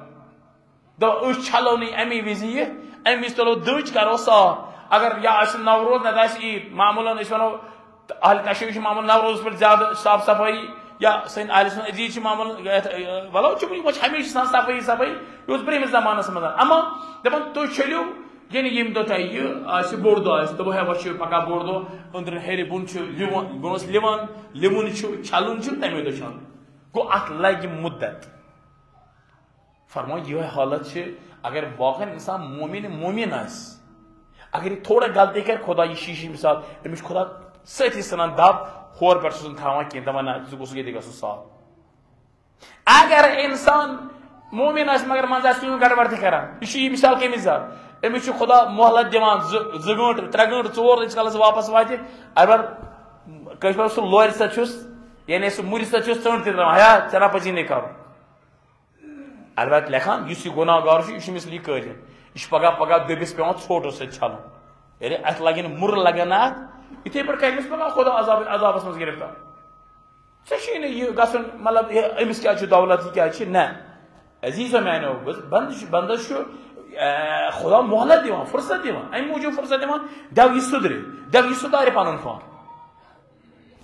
دپان أسۍ چھلو نہٕ امی وِزِ یہِ، امی وِزِ تُلو دٔج، کرو صاف۔ اگر یا آسہِ نوروز، نتہٕ آسہِ عید، معموٗلن أسۍ ونو، تہٕ اہل کشمیر چھِ معموٗلن نوروزس پٮ۪ٹھ زیادٕ صاف صفٲیی، یا سٲنۍ اہل سنت عزیز چھِ معموٗلن، یتھ، ولو چھِ وۄنۍ ہمیشہِ آسان صفٲیی صفٲیی، یہِ اوس برٛہمِس زمانس منٛز۔ اما دپان تُہۍ چھٔلِو، یعنی ییٚمہِ دۄہ تۄہہِ یہِ آسہِ، بوٚڑ دۄہ آسہِ، دوٚپُن ہے وۄنۍ چھُ پگاہ بوٚڑ دۄہ، أنٛدرٕ ہیٚرِ بۄن چھُ لِوان، بۄن اوس لِوان، لِوُن چھُ، چھلُن چھُ، تَمے دۄہ چھُ اَنُن۔ گوٚو اَتھ لگہِ مُدت۔ فرماو، یِہوٚے حالت چھِ، اگر واقعاً اِنسان مومِن، مومِن آسہِ، اگر یہِ تھوڑا غلطی کرِ، خدا یہِ شیٖشہِ مثال، أمِس چھُ خدا سۭتی ژھٕنان دب، ہورٕ پٮ۪ٹھ چھُس نہٕ تھاوان کینٛہہ، دَپان، نہ، ژٕ گوٚژھُکھ ییٚتہِ گژھُن صاف۔ اگر اِنسان مومِن آسہِ، مگر منٛزٕ آسہِ کُنہِ گڑبڑ تہِ کران، یہِ چھُ یہِ مثال کَمہِ حساب؟ أمِس چھُ خدا مۄہلت دِوان، زٕ، زٕ گٲنٛٹہٕ، ترٛےٚ گٲنٛٹہٕ، ژور، ییٖتِس کالس واپس واتہِ۔ اگر کٲشِر پٲٹھۍ سُہ لورِ سۭتۍ چھُس، یعنی سُہ مُرِ سۭتۍ چھُس ژٔنٛڈ تہِ ترٛاوان، ہیا، ژےٚ نا پَزی نہٕ کرُن۔ البتہ لیکھان، یُس یہِ گۄناہ گار چھُ، یہِ چھُ أمِس لیکھٲرِتھ۔ یہِ چھُ پگاہ، پگاہ دٔبِس پٮ۪وان ژھوٹہٕ سۭتۍ چھَلُن۔ ییٚلہِ اَتھ لَگن مُرٕ لَگن اَتھ، یِتھَے پٲٹھۍ کَرِ أمِس پگاہ خۄدا عذاب، عذابَس منٛز گِرفتار۔ ژےٚ چھُے نہٕ یہِ گژھُن، مطلب، یہِ، أمِس کیٛاہ چھُ دولت، یہِ کیٛاہ چھِ؟ نہ۔ عزیزو میٛانیو، بس، بنٛدٕ چھُ، بنٛدَس چھُ، اے، خۄدا مۄہلت دِوان، فرصت دِوان۔ اَمہِ موٗجوٗب فرصت دِوان، دَو یہِ سُدرِ، دَو یہِ سُدارِ پَنُن پان۔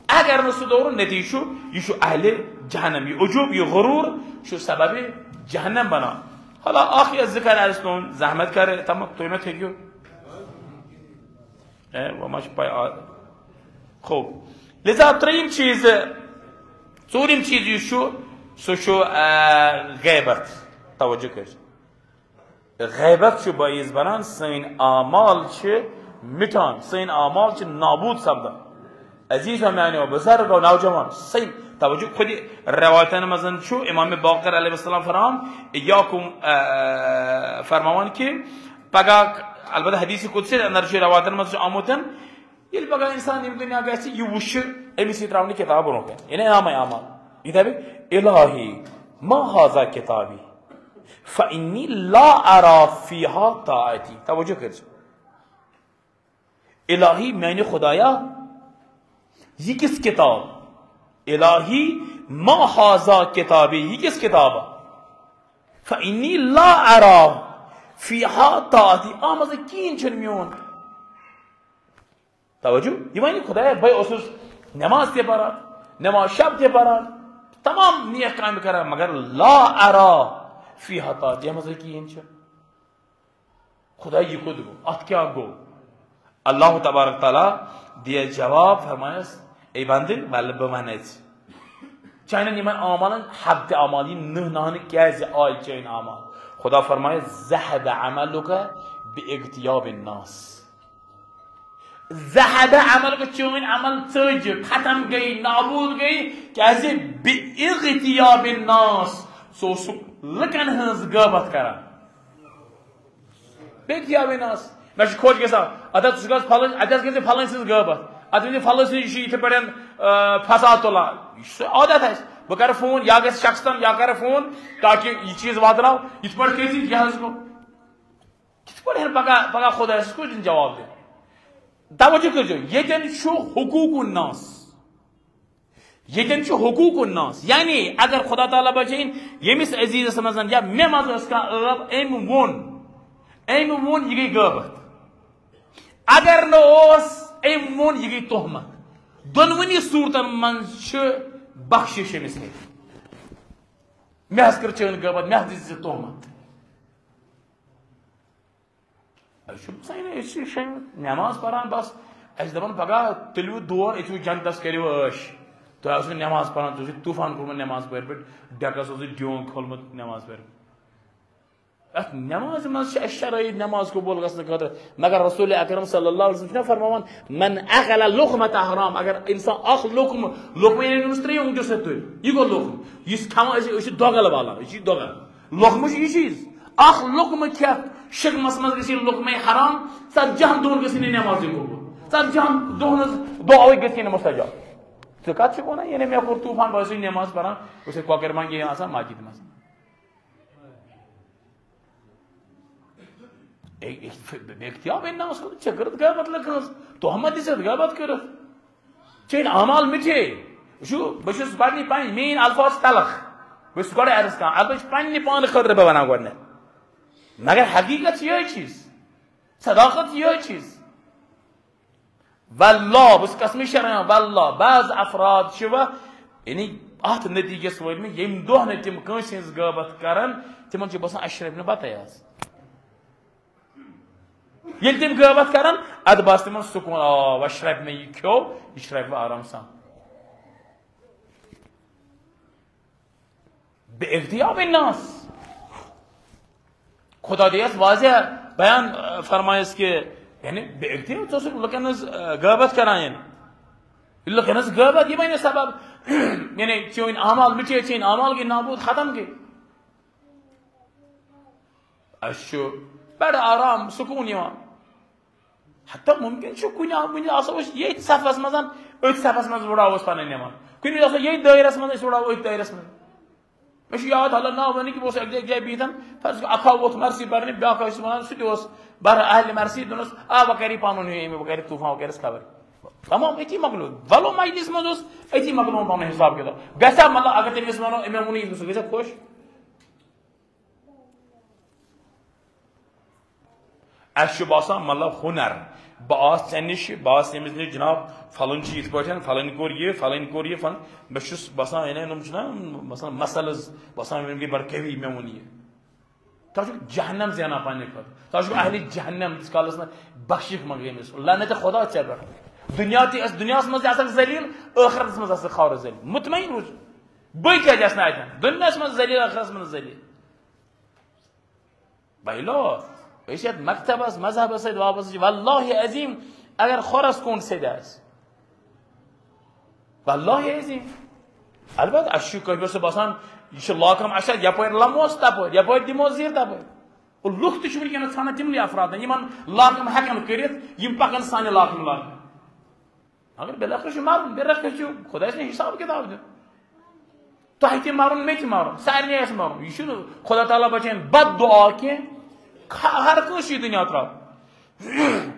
اگر نہٕ سُہ دورُن، نتیجہ چھُ، یہِ چھُ اہلِ جہنم، یہِ عجوب، یہِ غرور چھُ سبب جہنم بنان۔ حالا اکھ یا زٕ کرِ آسہِ تُہُنٛد، زحمت کرِ، تم تُہۍ مہ تھٔکِو۔ اے، وۄنۍ ما چھِ پَے آ-، خوب۔ لہذا ترٛیٚیِم چیٖز، ژوٗرِم چیٖز یُس چھُ، سُہ چھُ، آ، غیبت۔ توجہ کٔرِو۔ غیبت چھُ باعث بنان سٲنۍ اعمال چھِ مٹان، سٲنۍ اعمال چھِ نابود سپدان۔ عزیز و میانیو بزرگو نوجوان، سٲنۍ توجہ خود روایتن منٛز چھُ امام باقر علیہ السلام فرمان، ایاکم، آ، فرماوان کہ پگاہ، البتہ حدیث قدسی اندر چھُ روایتن منٛز چھُ آمُت، ییٚلہِ پگاہ انسان ییٚمہِ دُنیا گژھِ، یہِ وٕچھِ، أمِس یی ترٛاونہٕ کِتاب برونٛہہ کَنہِ، یعنی نامہ اعمال۔ یہِ دَپہِ، الٰہی ما هذا کتابی فإنی لا أرى فيها طاعتی۔ توجہ کٔرۍزیو۔ الٰہی میانہِ خدایا، یہِ کِژھ کِتاب؟ الٰہی ما هذا کتابی، یہِ کِژھ کِتاب؟ فإنی لا أرى فيها طاعتی، اَتھ منٛز کِہیٖنۍ چھُنہٕ میون۔ توجہ، یہِ وَنہِ خدایا، بہٕ اوسُس نماز تہِ پران، نماز شب تہِ پران، تمام نیک کامہِ کران، مگر لا أرى فيها طاعتی، یَتھ منٛز کِہیٖنۍ چھُ۔ خدا، یہِ کوٚت گوٚو؟ اَتھ کیٛاہ گوٚو؟ اللہ تبارک تعالیٰ دِیَس جواب، فرمایس، اے بندٕ، ولہٕ بہٕ وَنَے ژےٚ۔ چانٮ۪ن یِمن اعمالن حد تہِ اعمال، یِم نہٕ نانہٕ کیٛازِ آے چٲنۍ اعمال؟ خدا فرمایس، ذهب عملك باغتياب الناس۔ ذهب عملك، چٲنۍ عمل ژٔج، ختم گٔے، نابود گٔے، کیٛازِ؟ باغتياب الناس، ژٕ اوسُکھ لُکن ہٕنٛز غٲبت کران۔ باغتياب الناس۔ مےٚ چھُ خۄش گژھان، اَتھ حظ ژٕ گژھ پھلٲنۍ، اَتہِ حظ گژھِ پھلٲنۍ سٕنٛز غٲبت، اَتھ گژھِ پھلٲنۍ سٕنٛز، یہِ چھُ یِتھَے پٲٹھۍ، آ، فساد تُلان۔ یہِ چھُ سُہ عادت اَسہِ۔ بہٕ کَرٕ فون، یا گژھِ شخص تام، یا کَرٕ فون، تاکہِ یہِ چیٖز واتناو، یِتھ پٲٹھۍ کٔرۍ زِ یہِ حظ گوٚو۔ کِتھ پٲٹھۍ ہٮ۪ن پگاہ، پگاہ خۄدایَس کُس دِنہٕ جواب دِنہٕ؟ توجہ کٔرۍزیو، ییٚتٮ۪ن چھُ حقوق الناس۔ ییٚتٮ۪ن چھُ حقوق الناس، یعنی اگر خدا تعالیٰ بچٲیِن، ییٚمِس عزیزس منٛز یا مےٚ منٛز ٲس کانٛہہ عٲب، أمۍ ووٚن، أمۍ ووٚن، یہِ گٔے غٲبت۔ اگر نہٕ اوس، أمۍ ووٚن، یہِ گٔے تہمت۔ دۄنوٕنی صوٗرتن منٛز چھِ بخشش أمِس۔ مےٚ حظ کٔر چٲنۍ غٲبت، مےٚ حظ دِژ ژےٚ تہمت۔ أسۍ چھِ سٲنۍ، أسۍ چھِ شٲمِل نٮ۪ماز پَران، بَس اَسہِ دَپان پَگاہ تُلِو دور، أسۍ وٕچھ جنتَس، کٔرِو عٲش۔ تۄہہِ آسِو نٮ۪ماز پَران، تُہۍ چھِو طوٗفان کوٚرمُت نٮ۪ماز پٔرۍ پٲٹھۍ، ڈٮ۪کَس اوسُے ڈیوٗن کھولمُت نٮ۪ماز پٔرۍ پٲٹھۍ۔ اَتھ نٮ۪مازِ منٛز چھِ اَسہِ شرٲیِط نٮ۪ماز قبوٗل گژھنہٕ خٲطرٕ، مگر رسول اکرم صلی اللہ علیہ وسلم چھُنہ فرماوان، "من اکل لقمۃ حرام"، اگر اِنسان اَکھ لقمہٕ، لقمہٕ یعنی أمِس ترٛیٚیہِ اوٚنٛگجہِ سۭتۍ تُلہِ، یہِ گوٚو لقمہٕ۔ یُس کھٮ۪وان أسۍ، أسۍ چھِ دۄگل والان، أسۍ چھِ دۄگل۔ لقمہٕ چھُ یہِ چیٖز۔ اکھ لقمہٕ کھٮ۪تھ شکمس منٛز گژھِ یہِ لقمہٕ حرام، ژتجی ہن دۄہن گژھِ نہٕ نٮ۪مازٕے قبول۔ ژتجی ہن دۄہن ہٕنٛز دعاوے گژھِ نہٕ مستجاب۔ ژٕ کتھ چھُکھ ونان؟ یعنی مےٚ کوٚر طوفان، بہٕ ٲسٕس نٮ۪ماز پران، بہٕ چھُسے کۄکرِ منٛگے آسان مسجد منٛز۔ اے، اے، بے اختیار بے ناموس کوٚرُتھ، ژےٚ کٔرٕتھ غیبت لٔکہٕ ہٕنٛز، تہمت دِژٕتھ غیبت کٔرٕتھ۔ چٲنۍ اعمال مِٹھے۔ وٕچھِو، بہٕ چھُس پننہِ پننہِ، میٲنۍ الفاظ چھِ تلخ۔ بہٕ چھُس گۄڈَے عرض کران، البتہ چھُ پننہِ پانہٕ خٲطرٕ بہٕ وَنان گۄڈٕنٮ۪تھ۔ مگر حقیٖقت چھِ یِہوٚے چیٖز، صداقت چھِ یِہوٚے چیٖز۔ واللہ، بہٕ چھُس قسمٕے شران، واللہ، بعض افراد چھِ وۄنۍ، یعنی، اَتھ نتیٖجس وٲتۍ مٕتۍ، ییٚمہِ دۄہ نہٕ تِم کٲنٛسہِ ہٕنٛز غٲبت کرن، تِمن چھُ باسان، اَسہِ چھُ رَبہِ نہٕ بتَے آز۔ ییٚلہِ تِم غٲبت کرن، اَدٕ باسہِ تِمن سکوٗن، آ، وۄنۍ شرٛپہِ مےٚ یہِ کھیوٚو، یہِ شرٛپہِ وۄنۍ آرام سان۔ بے اختیار الناس۔ خدا دِیَس واضح بیان، آ، فرمایس کہ، یعنی، بے اختیار، ژٕ اوسُکھ لُکن ہٕنٛز، آ، غٲبت کران، یعنی۔ لُکن ہٕنٛز غٲبت، یہِ بنہِ سبب، یعنی، چٲنۍ اعمال مِٹے، چٲنۍ اعمال گٔے نابوٗد، ختم گٔے۔ اَسہِ چھُ بڑٕ آرام، سکوٗن یِوان۔ حتیٰ مُمکِن چھُ کُنہِ آ-، کُنہِ آسو أسۍ ییٚتھۍ صفس منٛز، أتھۍ صفس منٛز وُڑاوو أسۍ پنٕنۍ نٮ۪ماز۔ کُنہِ وِزِ آسو ییٚتھۍ دٲیرس منٛز، أسۍ وُڑاوو أتھۍ دٲیرس منٛز۔ مےٚ چھُ یاد، اللہ ناو ونہٕ کہِ بہٕ اوسُس اَکہِ دۄہ أکِس جایہِ بِہِتھ، فرض کٔرِو، اکھ ہا ووٚتھ مرثی پرنہِ، بیٛاکھ ہا اوس وَنان، سُہ تہِ اوس بر اہل مرثی، دوٚپنس، آ، وۄنۍ کَرِ یہِ پنُن ہیوٗ، أمۍ وۄنۍ کَرِ طوٗفان، وۄنۍ کَرٮ۪س خبر۔ تمام أتی مۄکلو۔ ولو مجلس منٛز اوس، أتی مۄکلووُن پنُن حساب کِتاب۔ گژھِ ہا، مطلب، اگر تٔمِس وَنو، أمۍ ووٚنُے یہِ، سُہ گژھِ ہا خۄش؟ اَسہِ چھُ باسان، مطلب، ہُنر۔ بہٕ آس ژےٚ نِش، بہٕ آس ییٚمِس نِش، جناب، فلٲنۍ چھِ یِتھ پٲٹھۍ، فلٲنۍ کوٚر یہِ، فلٲنۍ کوٚر یہِ، فلٲنۍ۔ مےٚ چھُس باسان، یعنی، یِم چھِنہ، مثلاً، مسلز، باسان، یِم گٔے بڑٕ قوی، مےٚ ووٚن یہِ۔ تۄہہِ چھُو جہنم زینان پننہِ خٲطرٕ۔ تۄہہِ چھُو اہلِ جہنم، ییٖتِس کالس نہٕ بخشش منٛگے أمِس۔ لعنتِ خدا ژےٚ پٮ۪ٹھ۔ دُنیا تہِ، دُنیاہس منٛز تہِ آسکھ ذلیل، ٲخرتس منٛز آسکھ خبر ذلیل۔ مطمئن روٗزِو۔ بہٕ کیٛازِ آسہٕ نہٕ اتٮ۪ن؟ دُنیاہس منٛز ذلیل، ٲخرتس منٛز ذلیل۔ بھائی لو، أسۍ یتھ مکتبس، مذہبس سۭتۍ وابستہٕ چھِ، واللہ عظیم، اگر خۄرس کوٚنٛڈ سیٚدِ آسہِ، واللہ عظیم۔ البتہ، اَسہِ چھُ کٲشِر پٲٹھۍ سُہ باسان، یہِ چھُ لاکم، اَسہِ چھا یپٲرۍ لموس تپٲرۍ، یپٲرۍ دِمو زیٖر تپٲرۍ۔ اور لُکھ تہِ چھِ وٕنکیٚنَس ژھانڈان تِمنٕے افرادن، یِمن لاکم ہٮ۪کن کٔرِتھ، یِم پکن سانہِ لاکمہِ لاکمہِ۔ مگر بالٲخٕر چھُ مرُن، بالٲخٕر چھُ خۄداے سُنٛد حساب کِتاب دیُن۔ تۄہہِ تہِ مرُن، مےٚ تہِ مرُن، سارنٕے آسہِ مرُن۔ یہِ چھُنہٕ خۄدا تعالیٰ بچٲیِن بد دُعا کینٛہہ۔ خ-، ہر کٲنٛسہِ چھُ یہِ دُنیا ترٛاوُن۔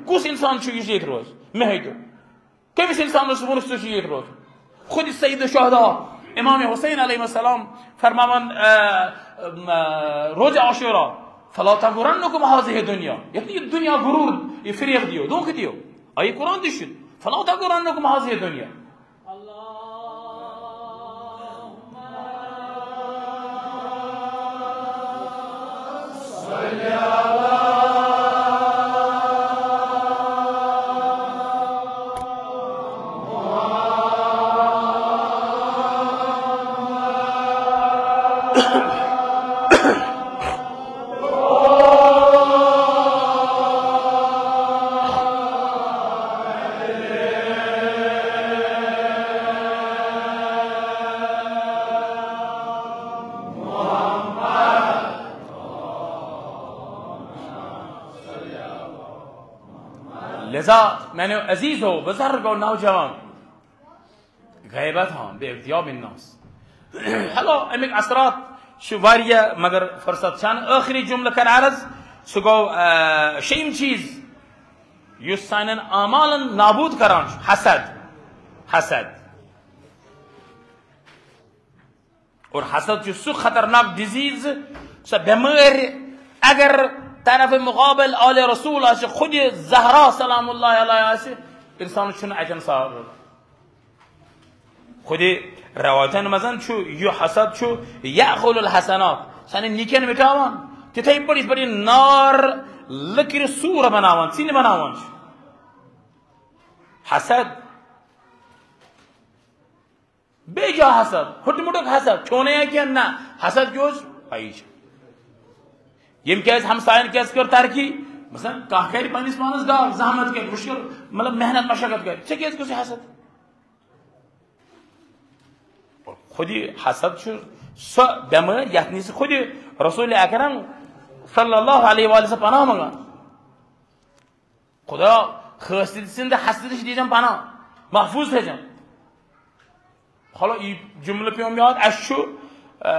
کُس انسان چھُ یُس ییٚتہِ روزِ؟ مےٚ ہیٚکِو۔ کٔمِس انسانس ووٚنُس ژٕ چھُ ییٚتہِ روزُن؟ خود سید الشہداء امام حسین علیہ السلام فرماوان، آ، آ، روزِ عاشورا، "فلا تغرنکم هذه الدنیا"، یتھ نہٕ یہِ دُنیا غروٗر، یہِ فریب دِیو، دھوکہٕ دِیو۔ آ، یہِ قرآن تہِ چھُ، "فلا تغرنکم هذه الدنیا"۔ لہذا میانیو عزیزو، بزرگو، نوجوان، غیبت، ہاں، بے اغتیاب الناس۔ ہیلو، امیُک اثرات چھِ واریاہ، مگر فرصت چھَنہٕ۔ ٲخری جملہٕ کَرٕ عرض، سُہ گوٚو، آ، شیٚیِم چیٖز، یُس سانٮ۪ن اعمالن نابوٗد کران چھُ، حسد۔ حسد۔ اور حسد چھُ سُہ خطرناک ڈیزیز، سۄ بٮ۪مٲرۍ، اگر طرف مقابل آل رسول آسہِ، خود زہرا سلام اللہ علیہ آسہِ، انسانس چھُنہٕ اتٮ۪ن سہارٕ۔ خود روایتن منٛز چھُ یہِ حسد چھُ یأخذ الحسنات، سانہِ نیکین مٹاوان، تِتھے پٲٹھۍ یِتھ پٲٹھۍ یہِ نار لٔکرِ سوٗر بناوان، ژِنہِ بناوان چھُ۔ حسد۔ بیٚیہِ کیٛاہ حسد؟ ہُٹہٕ مُٹُک حسد، کھیوٚو نہ یا کینٛہہ؟ نہ۔ حسد کیٛاہ اوس؟ پَیی چھِ۔ ییٚمۍ کیٛازِ ہمساین کیٛازِ کٔر ترقی؟ مثلاً کانٛہہ کَرِ پنٛنِس پانَس گاو، زحمت کَرِ، مُشکل، مطلب محنت مشقت کَرِ، ژےٚ کیٛازِ گوٚژھ یہِ حسد؟ خودی حسد چھُ سۄ بٮ۪مٲرۍ یَتھ نِش خودی رسول اکرم صلی اللہ علیہ وآلہ وسلم پناہ منٛگان۔ خدا خٲصی سٕنٛدِ حسدٕ نِش دیٖزٮ۪م پناہ، محفوٗظ تھٲیزٮ۪م۔ خلو، یہِ جملہٕ پیوٚم یاد، اَسہِ چھُ، آ،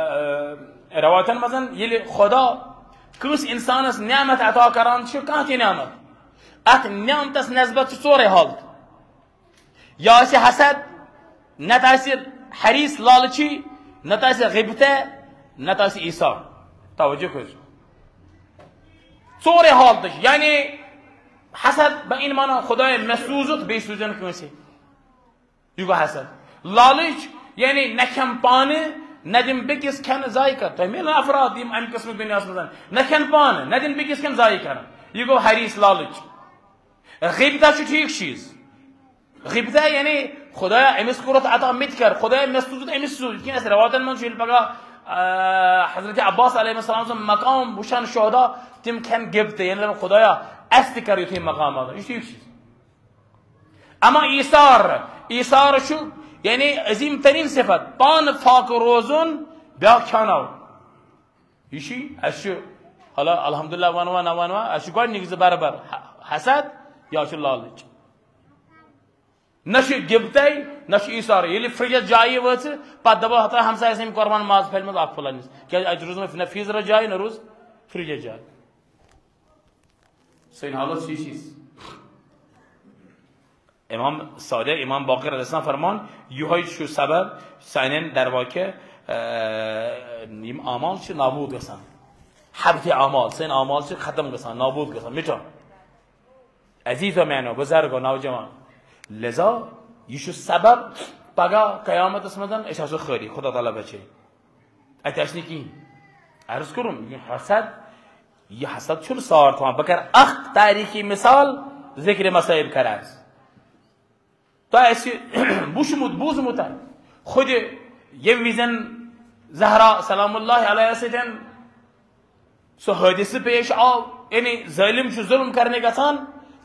رٮ۪وایتن منٛز ییٚلہِ خدا کٲنٛسہِ اِنسانس نعمت عطا کران چھُ، کانٛہہ تہِ نعمت، اَتھ نعمتس نسبت چھِ ژورے حالت۔ یا آسہِ حسد، نتہٕ آسہِ حریص لالچی، نتہٕ آسہِ غیبتہ، نتہٕ آسہِ ایثار۔ توجہ کٔرِو۔ ژورے حالتہٕ چھِ، یعنی حسد، بہٕ اِنہٕ مانان خدایا مےٚ سوٗزُتھ، بیٚیہِ سوٗزن کٲنٛسے۔ یہِ گوٚو حسد۔ لالٕچ، یعنی نہ کھٮ۪م پانہٕ، نہ دِم بیٚکِس کھٮ۪نہٕ ضایع کر۔ تۄہہِ میلن افراد یِم امہِ قٕسمٕکۍ دُنیاہس منٛز نہ کھٮ۪ن پانہٕ، نہ دِن بیٚکِس کھٮ۪نہٕ ضایع کرن۔ یہِ گوٚو حریص، لالٕچ۔ غیبتہ چھُ ٹھیٖک چیٖز۔ غیبتہ یعنی خدایا أمِس کوٚرُتھ عطا، مےٚ تہِ کر، خدایا مےٚ سوٗزُتھ، أمِس سوٗز۔ یِتھ کٔنۍ اَسہِ رٮ۪واتن منٛز چھُ، ییٚلہِ پگاہ، آ، حضرت عباس علیہ السلام سُنٛد مقام وٕچھن شہدا، تِم کھٮ۪ن غیبتہ، یعنی دَپن، خدایا اَسہِ تہِ کر یُتھُے مقام عطا۔ یہِ چھُ ٹھیٖک چیٖز۔ اما ایثار، ایثار چھُ یعنی عظیٖم تریٖن صفت، پانہٕ فاقہٕ روزُن، بیٛاکھ کھیٛاناوُن۔ یہِ چھُ، اَسہِ چھُ، حالا-، الحمدللہ ونوا نہ ونوا، اَسہِ چھُ گۄڈٕنِکۍ زٕ برابر، ح-، حسد یا چھُ لالٕچ۔ نہ چھُ غیبتَے، نہ چھُ ایثار۔ ییٚلہِ فرجس جایی وٲژٕ، پتہٕ دپو، ہتا ہمسایس أمۍ قربان ماز پھلہِ منٛز اکھ پھلٲنِس۔ کیٛازِ اَتہِ روٗز نہٕ نہ فیٖزرس جاے، نہ روٗز فرجس جاے۔ سٲنۍ حالت چھِ یہِ چیٖز۔ امام صادق، امام باقر علیہ السلام فرمان، یِہوٚے چھُ سبب سانٮ۪ن درواکہِ، آ، یِم اعمال چھِ نابوٗد گژھان۔ حبط اعمال، سٲنۍ اعمال چھِ ختم گژھان، نابوٗد گژھان، مِٹان۔ عزیزو میانیو، بزرگو، نوجوان، لذا یہِ چھُ سبب پگاہ قیامتس منٛز أسۍ آسو خٲلی، خدا تعالیٰ بچٲیِن۔ اتہِ آسہِ نہٕ کِہیٖنۍ۔ عرض کوٚرُم، یہِ حسد، یہِ حسد چھُنہٕ سار تھاوان۔ بہٕ کرٕ اکھ تاریخی مثال، ذکر مصائب کرٕ عرض۔ تۄہہِ آسہِ وُچھمُت، بوٗزمُت آسہِ۔ خود ییٚمہِ وِزٮ۪ن زہرا سلام اللہ علیہ سۭتۍ سُہ حٲدثہٕ پیش آو، یعنی ظٲلِم چھُ ظُلم کرنہِ گژھان،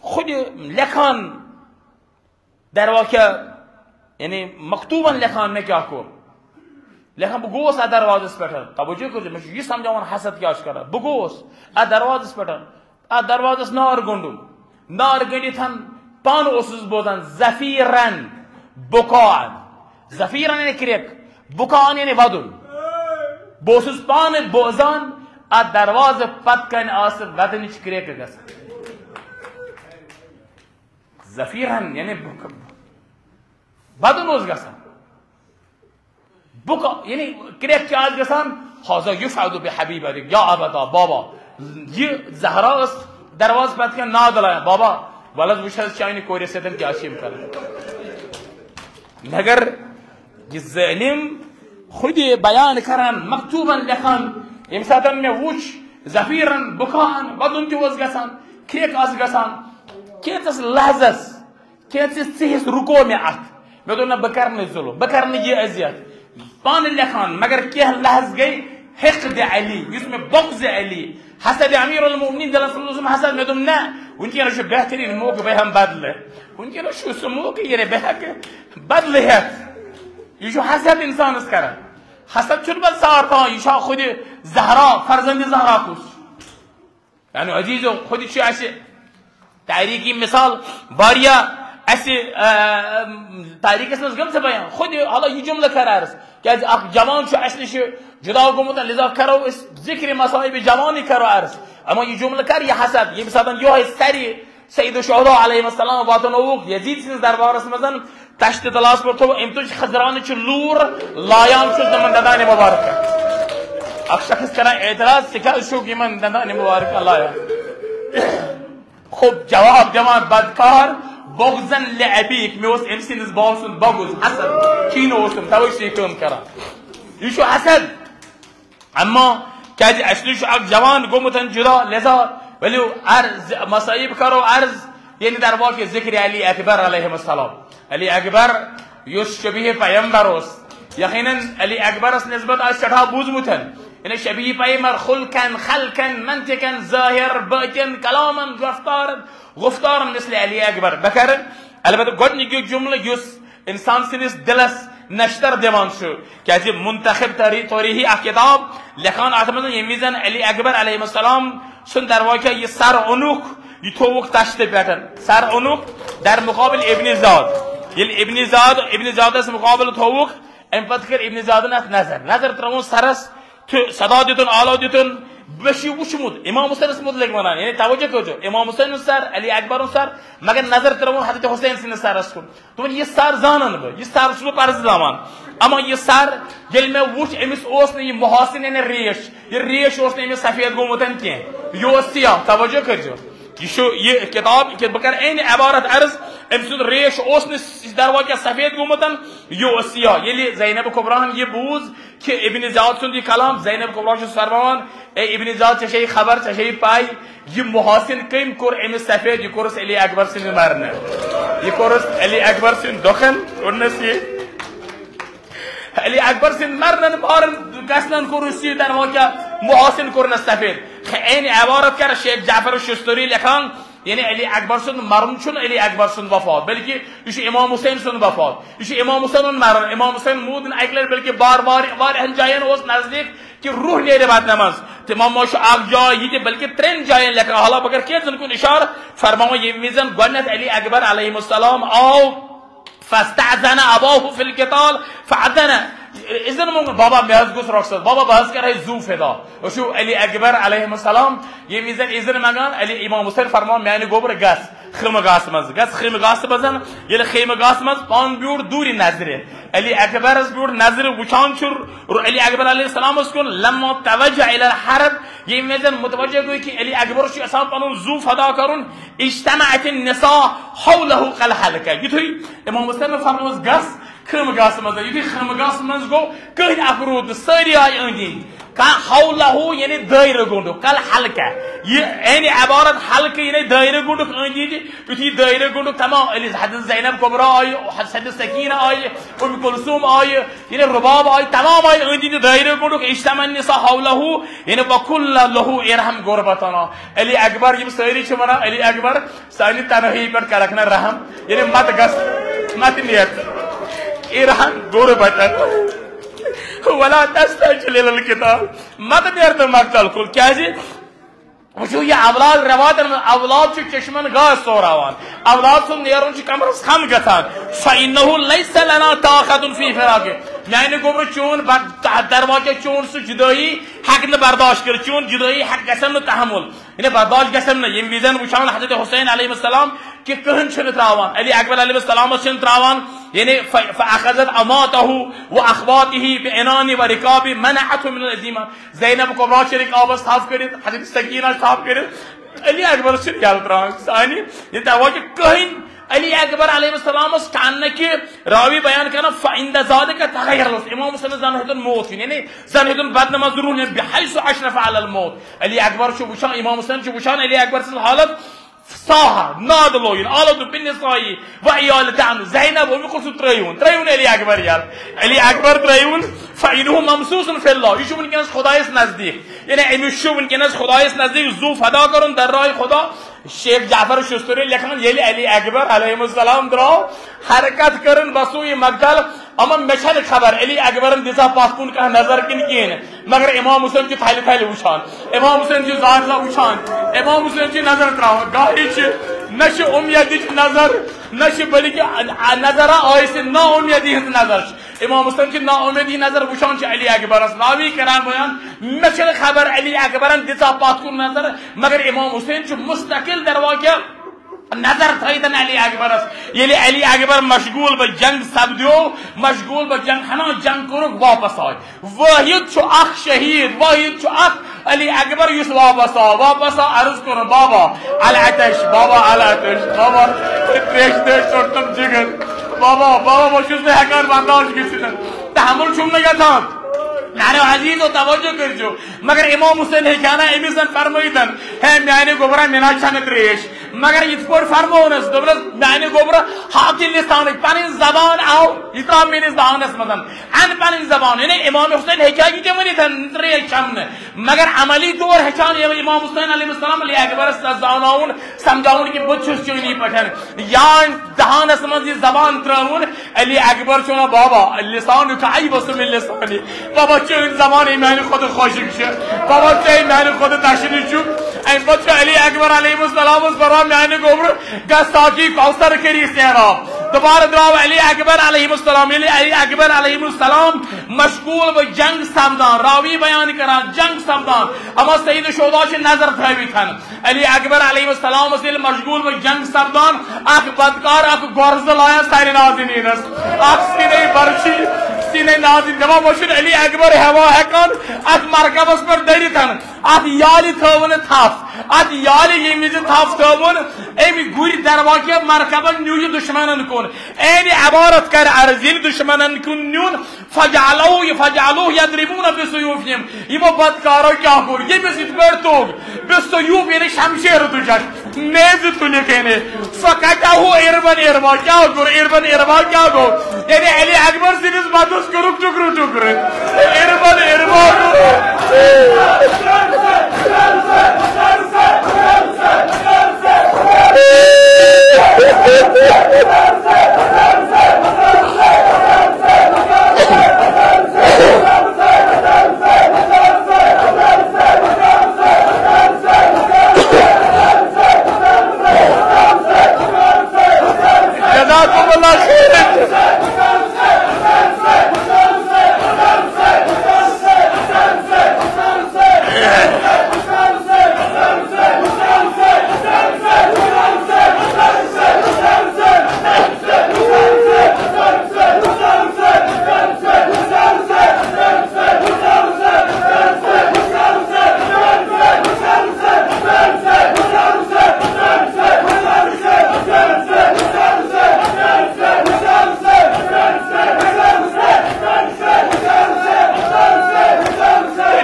خود لیکھان درواقع، یعنی مکتوبن لیکھان مےٚ کیٛاہ کوٚر۔ لیکھان بہٕ گوس اتھ دروازس پٮ۪ٹھ، توجہ کٔرزِ، مےٚ چھُ یہِ سمجھاوان حسد کیٛاہ چھُ کران۔ بہٕ گوس اتھ دروازس پٮ۪ٹھ، اتھ دروازس نار گوٚنڈُم، نار گٔنڈِتھ پانہٕ اوسُس بوزان زفیرن، بُکان، زفیرن یعنی کرٛیک، بُکان یعنی ودُن۔ بہٕ اوسُس پانہٕ بوزان اتھ دروازٕ پتہٕ کنہِ آسہٕ ودنٕچ کرٛیکہٕ گژھان۔ زفیرن یعنی بُک-، بدن اوس گژھان۔ بُک-، یعنی کرٛیکھ چھِ آز گژھان، "هذا يفعل بحبيبتك يا أبتا"، بابا، یہِ زہرا ٲس دروازٕ پتہٕ کٮ۪ن ناد لایان، "بابا، وَلہٕ حظ وٕچھ حظ چانہِ کورِ سۭتۍ کیٛاہ چھِ یِم کران۔" مگر یہِ ظٲلِم خودی بیان کران، مکتوبن لیکھان، ییٚمہِ ساتہٕ مےٚ وُچھ زفیرن، بُکان، ودُن تہِ اوس گژھان، کرٛیکھ آسہٕ گژھان، کینٛژس لحظس کینٛژھس ژِہِس رُکو مےٚ اتھ۔ مےٚ دوٚپ، نہ، بہٕ کرٕ نہٕ ظُلُم، بہٕ کرٕ نہٕ یہِ اذیت۔ پانہٕ لیکھان، مگر کینٛہہ لحظ گٔے حقد علی، یُس مےٚ بغض علی، حسد امیر المومنین دِلس منٛز اوسُم حسد۔ مےٚ دوٚپ، نہ، وٕنکیٚنس چھُ بہتریٖن موقعہٕ، بہٕ ہٮ۪مہٕ بدلہٕ۔ وٕنکیٚنس چھُ سُہ موقعہٕ، یعنی بہٕ ہٮ۪کہٕ بدلہٕ ہٮ۪تھ۔ یہِ چھُ حسد انسانس کران۔ حسد چھُنہٕ پتہٕ سار تھاوان، یہِ چھا خود زہرا، فرزند زہرا کُس چھُ؟ یعنی عزیزو، خود چھِ اَسہِ تاریخی مثال واریاہ اَسہِ، آ، تاریخس منٛز گٔمژٕ بیان۔ خود حالا یہِ جملہٕ کر عرض، کیازِ اکھ جوان چھُ اَسہِ نِش جدا گوٚمُت، لذا کرو أسۍ ذکر مصائب جوانی کرو عرض۔ اما یہِ جملہٕ کر یہِ حسد، ییٚمہِ ساتہٕ یِہوٚے سری سید الشہداء علیہ السلام واتنووُکھ یزید سٕنٛدِس دربارس منٛز، تشتِ تلاس پٮ۪ٹھ تھوٚو، أمۍ تُج خزرانٕچ لوٗر، لایان چھُس یِمن دندانِ مبارکن۔ اکھ شخص کران اعتراض، "ژٕ کیٛازِ چھُکھ یِمن دندانِ مبارکن لایان؟" خوب جواب دِوان، "بدکار، بغضن لابیک، مےٚ اوس أمۍ سٕنٛدِس بابہٕ سُنٛد بغض، حسد، کینہٕ اوسُم، توے چھُ یہِ کٲم کران۔" یہِ چھُ حسد۔ اما کیازِ اَسہِ نِش چھُ اکھ جوان گوٚمُت جدا، لذا ؤلِو عرض، مصائب کرو عرض، یعنی در واقع ذکر علی اکبر علیہ السلام۔ علی اکبر یُس شبیہ پیغمبر اوس، یقیناً علی اکبرس نسبت آسہِ سٮ۪ٹھاہ بوٗزمُت۔ یعنی شبیہ پیغمبر خلقن، خلقن، منطقن، ظاہر، باطن، کلامن، رفتارن، گفتارن مثل علی اکبر۔ بہٕ کرٕ البتہ گۄڈٕنیُک یہِ جملہٕ یُس انسان سٕنٛدِس دِلس نشتر دِوان چھُ، کیازِ منتخب تٲری-، تٲریٖخی اکھ کِتاب لیکھان، اتھ منٛز ییٚمہِ وِزِ علی اکبر علیہ السلام سُنٛد در واقع یہِ سر اوٚنُکھ، یہِ تھووُکھ تشتہٕ پٮ۪ٹھ، سر اوٚنُکھ در مقابل ابن زیاد۔ ییٚلہِ ابن زیاد، ابن زیادس مقابل تھووُکھ، امہِ پتہٕ کٔر ابن زیادن اتھ نظر، نظر ترٲوٕن سرس، تہٕ صدا دیُتُن، آلو دیُتُن، مےٚ چھُ یہِ وُچھمُت امام حسینس متعلق ونان، یعنی توجہ کٔرۍزیو، امام حسین ہُنٛد سر، علی اکبر ہُنٛد سر، مگر نظر ترٲوُن حضرت حسین سٕنٛدِس سرس کُن۔ دوٚپُن، یہِ سر زانن بہٕ، یہِ سر چھُس بہٕ پرزٕ زانان۔ اما یہِ سر، ییٚلہِ مےٚ وُچھ، أمِس اوس نہٕ یہِ محاسن، یعنی ریش، یہِ ریش اوس نہٕ أمِس سفید گوٚمُت کینٛہہ، یہِ اوس سیاہ۔ توجہ کٔرۍزیو، یہِ چھُ یہِ کتاب، یہِ کہِ بہٕ کرٕ عین عبارت عرض، أمۍ سُنٛد ریش اوس نہٕ س-، دروا کیٛاہ سفید گوٚمُت، یہِ اوس سیاہ۔ ییٚلہِ زینب کبریٰ ہن یہِ بوٗز، کہ ابن زیاد سُنٛد یہِ کلام، زینب کبریٰ چھُس فرماوان، اے ابن زیاد، ژےٚ چھے خبر، ژےٚ چھے پاے، یہِ محاسن کٔمۍ کوٚر أمِس سفید؟ یہِ کوٚرُس علی اکبر سٕنٛدِ مرنہٕ، یہِ کوٚرُس علی اکبر سٕنٛدِ دۄکھن، کوٚرنس یہِ۔ علی اکبر سٕنٛدِ مرنن مارن گژھنن کوٚرُس یہِ دروا کیٛاہ محاسن کوٚرنس سفید۔ عین عبارت کر شیخ جعفر شستری لیکھان، یعنی علی اکبر سُنٛد مرُن چھُنہٕ علی اکبر سُنٛد وفات، بلکہ یہِ چھُ امام حسین سُنٛد وفات، یہِ چھُ امام حسینُن مرُن۔ امام حسین موٗد نہٕ اکہِ لٹہِ، بلکہ بار بار واریاہن جاین اوس نزدیٖک کہ روح نیرِ بدنہٕ منٛز۔ تِمو منٛز چھُ اکھ جاے یہِ تہِ، بلکہ ترٛٮ۪ن جاین لیکھان، حالانکہ بہٕ کرٕ کینٛژن کُن اشارٕ، فرماوان، ییٚمہِ وِزن گۄڈٕنٮ۪تھ علی اکبر علیہ السلام آو، فاستأذن أباه في القتال فأذن۔ اذن مونگ، بابا، مےٚ حظ گوٚژھ رۄخصت، بابا، بہٕ حظ کرٕ ہے زُو فدا۔ وٕچھِو، علی اکبر علیہ السلام ییٚمہِ وِزِ اذن منگان، علی امام حسین فرمان، میانہِ گوٚبرٕ گژھ خیمہٕ گاہس منٛز، گژھ خیمہٕ گاہس منٛز۔ ییٚلہِ خیمہٕ گاہس منٛز پانہٕ بیوٗٹھ دوٗرِ نظرِ، علی اکبرس بیوٗٹھ نظرِ، وٕچھان چھُ علی اکبر علیہ السلامس کُن، لما توجه الى الحرب، ییٚمہِ وِزِ متوجہ گوٚو کہِ علی اکبر چھُ یژھان پنُن زُو فدا کرُن، اجتمعت النساء حوله كالحلقة۔ یُتھُے امام حسین فرموس، گژھ خیمہٕ گاہس منٛز، یُتھُے خیمہٕ گاہس منٛز گوٚو، کٕہٕنۍ اکھ روٗد نہٕ، سٲری آیہِ أنٛدۍ أنٛدۍ۔ کا حوله، یعنی دٲیرٕ گوٚنٛڈُک، کل حلقہ۔ یہِ عین عبارت حلقہٕ، یعنی دٲیرٕ گوٚنٛڈُک أنٛدۍ أنٛدۍ۔ یُتھُے دٲیرٕ گوٚنٛڈُک تمام، علی، حضرت زینب کبریٰ آیہِ، حضرت سکینہ آیہِ، ام کلثوم آیہِ، یعنی رباب آیہِ، تمام آیہِ أنٛدۍ أنٛدۍ دٲیرٕ گوٚنٛڈُک، اجتمع النساء حوله، یعنی وقلن له ارحم غربتنا۔ علی اکبر، یِم سٲری چھِ ونان، علی اکبر، سانہِ تنہٲیی پٮ۪ٹھ کرکھ نہ رحم، یعنی مت گژھ، مت نیر۔ ارحم غربتنا ولا تستعجل الى القتال، مت نیر تہٕ مقتل کُن۔ کیازِ؟ وٕچھِو، یہِ اولاد رواتن منٛز، اولاد چھُ چشمن گاش سوراوان، اولاد سُنٛد نیرُن چھُ کمرس خم گژھان۔ فإنه ليس لنا طاقة في فراقه۔ میانہِ گوٚبرٕ، چون بر-، دروازٕ، چون سُہ جدٲیی ہیٚکہِ نہٕ برداشت کٔرِتھ، چون جدٲیی ہیٚکہِ، گژھن نہٕ تحمل، یعنی برداشت گژھن نہٕ۔ ییٚمہِ وِزِ وٕچھان حضرت حسین علیہ السلام کہِ کٕہٕنۍ چھُنہٕ تراوان، علی اکبر علیہ السلامس چھِنہٕ تراوان، یعنی ف-، فأخذت أماته وأخواته بعنان ورقاب منعته من العزيمة۔ زینب کبریٰ چھِ رقابس تھپھ کٔرِتھ، حضرت سکینہ چھِ تھپھ کٔرِتھ، علی اکبرس چھِنہٕ یلہٕ تراوان۔ سانہِ یہِ دعویٰ کہِ کٕہٕنۍ علی اکبر علیہ السلامس کانٛہہ نہٕ کہِ راوی بیان کران، فعند ذلك تغیر الوصف۔ امام حسین زن ہیوٚتُن موت یُن، یعنی زن ہیوٚتُن بدنہٕ منٛز روح نیُن، بحیث اشرف علی الموت۔ علی اکبر چھُ وٕچھان، امام حسین چھُ وٕچھان علی اکبر سٕنٛز حالت، صاح، ناد لوگُن، آلہ بالنساء وعیال تعنہ، زینب، ام کلثوم ترٲیون، ترٲیون علی اکبر یلہٕ۔ علی اکبر ترٲیون، فإنه ممسوس في الله، یہِ چھُ وٕنکیٚنس خدایس نزدیٖک، یعنی أمِس چھُ وٕنکیٚنس خدایس نزدیٖک زُو فدا کرُن در راہِ خدا۔ شیخ جعفر شستری لیکھان، ییٚلہِ علی اکبر علیہ السلام درٛاو، حرکت کٔرٕن بسوی مقتل، اما مےٚ چھنہٕ خبر علی اکبرن دِژا پتھ کُن کانٛہہ نظر کِنہٕ کِہیٖنۍ، مگر امام حسین چھُ تھلہِ تھلہِ وٕچھان، امام حسین چھُ ذات لا وٕچھان، امام حسین چھُ نظر تراوان، گاہی چھِ نہ چھِ امیدٕچ نظر، نہ چھِ بلکہِ نظرا آسہِ نا امیدی ہٕنٛز نظر چھِ۔ امام حسین چھِ نا امیدی نظر وٕچھان چھِ علی اکبرس۔ راوی کران بیان، مےٚ چھنہٕ خبر علی اکبرن دِژا پتھ کُن نظر، مگر امام حسین چھُ مستقل درواقع نظر تھٲیتن علی اکبرس۔ ییٚلہِ علی اکبر مشغول بہ جنگ سپدیو، مشغول بہ جنگ، ہنا جنگ کوٚرُکھ، واپس آے۔ واحد چھُ اکھ شہید، واحد چھُ اکھ علی اکبر یُس واپس آو، واپس آو، عرض کوٚرُن، بابا العطش، بابا العطش، بابا تریش تریش ژوٚٹنم جگر، بابا، بابا، بہٕ چھُس نہٕ ہٮ۪کان برداشت گٔژھِتھ، تحمل چھُم نہٕ گژھان۔ میانیو عزیزو، توجہ کٔرۍزیو، مگر امام حسین ہیٚکہِ ہا نہ أمِس زن فرمٲیِتن، ہے میانہِ گوٚبرا، مےٚ نہ چھنہٕ تریش، مگر یِتھ پٲٹھۍ فرموونس، دوٚپنس، میانہِ گوٚبرا، ہاو تہِ لسانٕکۍ، پنٕنۍ زبان آو، یہِ ترٛاو میٲنِس دہانس منٛز۔ ان پنٕنۍ زبان، یعنی امام حسین ہیٚکہِ ہا یہِ تہِ ؤنِتھ، تریش چمہٕ نہٕ، مگر عملی طور ہیٚچھان ییٚلہِ امام حسین علیہ السلام علی اکبرس زاناوُن، سمجھاوُن کہِ بہٕ چھُس چٲنی پٲٹھۍ۔ یا دہانس منٛز یہِ زبان ترٛٲوُن، علی اکبر چھُ ونان، بابا، لسانک ایبس من لسانی، بابا، چٲنۍ زبان ہے میانہِ کھۄتہٕ خۄشک چھِ، بابا، ژے میانہِ کھۄتہٕ تشنہٕ چھُ۔ امہِ پتہٕ چھُ علی اکبر علیہ السلامس فرمان، میانہِ گوبرٕ، گژھ تاکہِ کوثر کٔری سیراب۔ دوبارٕ درٛاو علی اکبر علیہ السلام۔ ییٚلہِ علی اکبر علیہ السلام مشغول بہٕ جنگ سپدان، راوی بیان کران جنگ سپدان، اما سید شہدا چھِ نظر تھٲوِتھ۔ علی اکبر علیہ السلام اوس ییٚلہِ مشغول بہٕ جنگ سپدان، اکھ بدکار، اکھ گۄرزٕ لایان سارِ نازنینس، اکھ سینے برچی، سینے نازنین، دپان، وۄنۍ چھُنہٕ علی اکبر ہٮ۪وان ہٮ۪کان اتھ مرکبس پٮ۪ٹھ دٔرِتھ۔ اتھ یالہِ تھٲو نہٕ تھپھ۔ اتھ یالہِ ییٚمہِ وِزِ تھپھ تھٲوٕن، أمۍ گُرۍ دروا کیٛاہ مرکبن نیوٗ یہِ دُشمنن کُن۔ عینِ عبارت کرِ عرض، ییٚلہِ دُشمنن کُن نیوٗن، فجعلوه، فجعلوه یضربون بسیوفہم۔ یِمو بدکارو کیٛاہ کوٚر؟ ییٚمِس یِتھ پٲٹھۍ توٚگ، بسیوف یعنی شمشیر تُجکھ، نیزٕ تُلِکھ یعنی۔ سۄ کتہِ آو ہُہ اربن اربا؟ کیٛاہ کوٚر اربن اربا؟ کیٛاہ گوٚو؟ یعنی علی اکبر سٕنٛدِس بدنس کوٚرُکھ ٹُکرٕ ٹُکرٕ۔ اربن اربا گوٚو۔ جزاکم اللہ خیر۔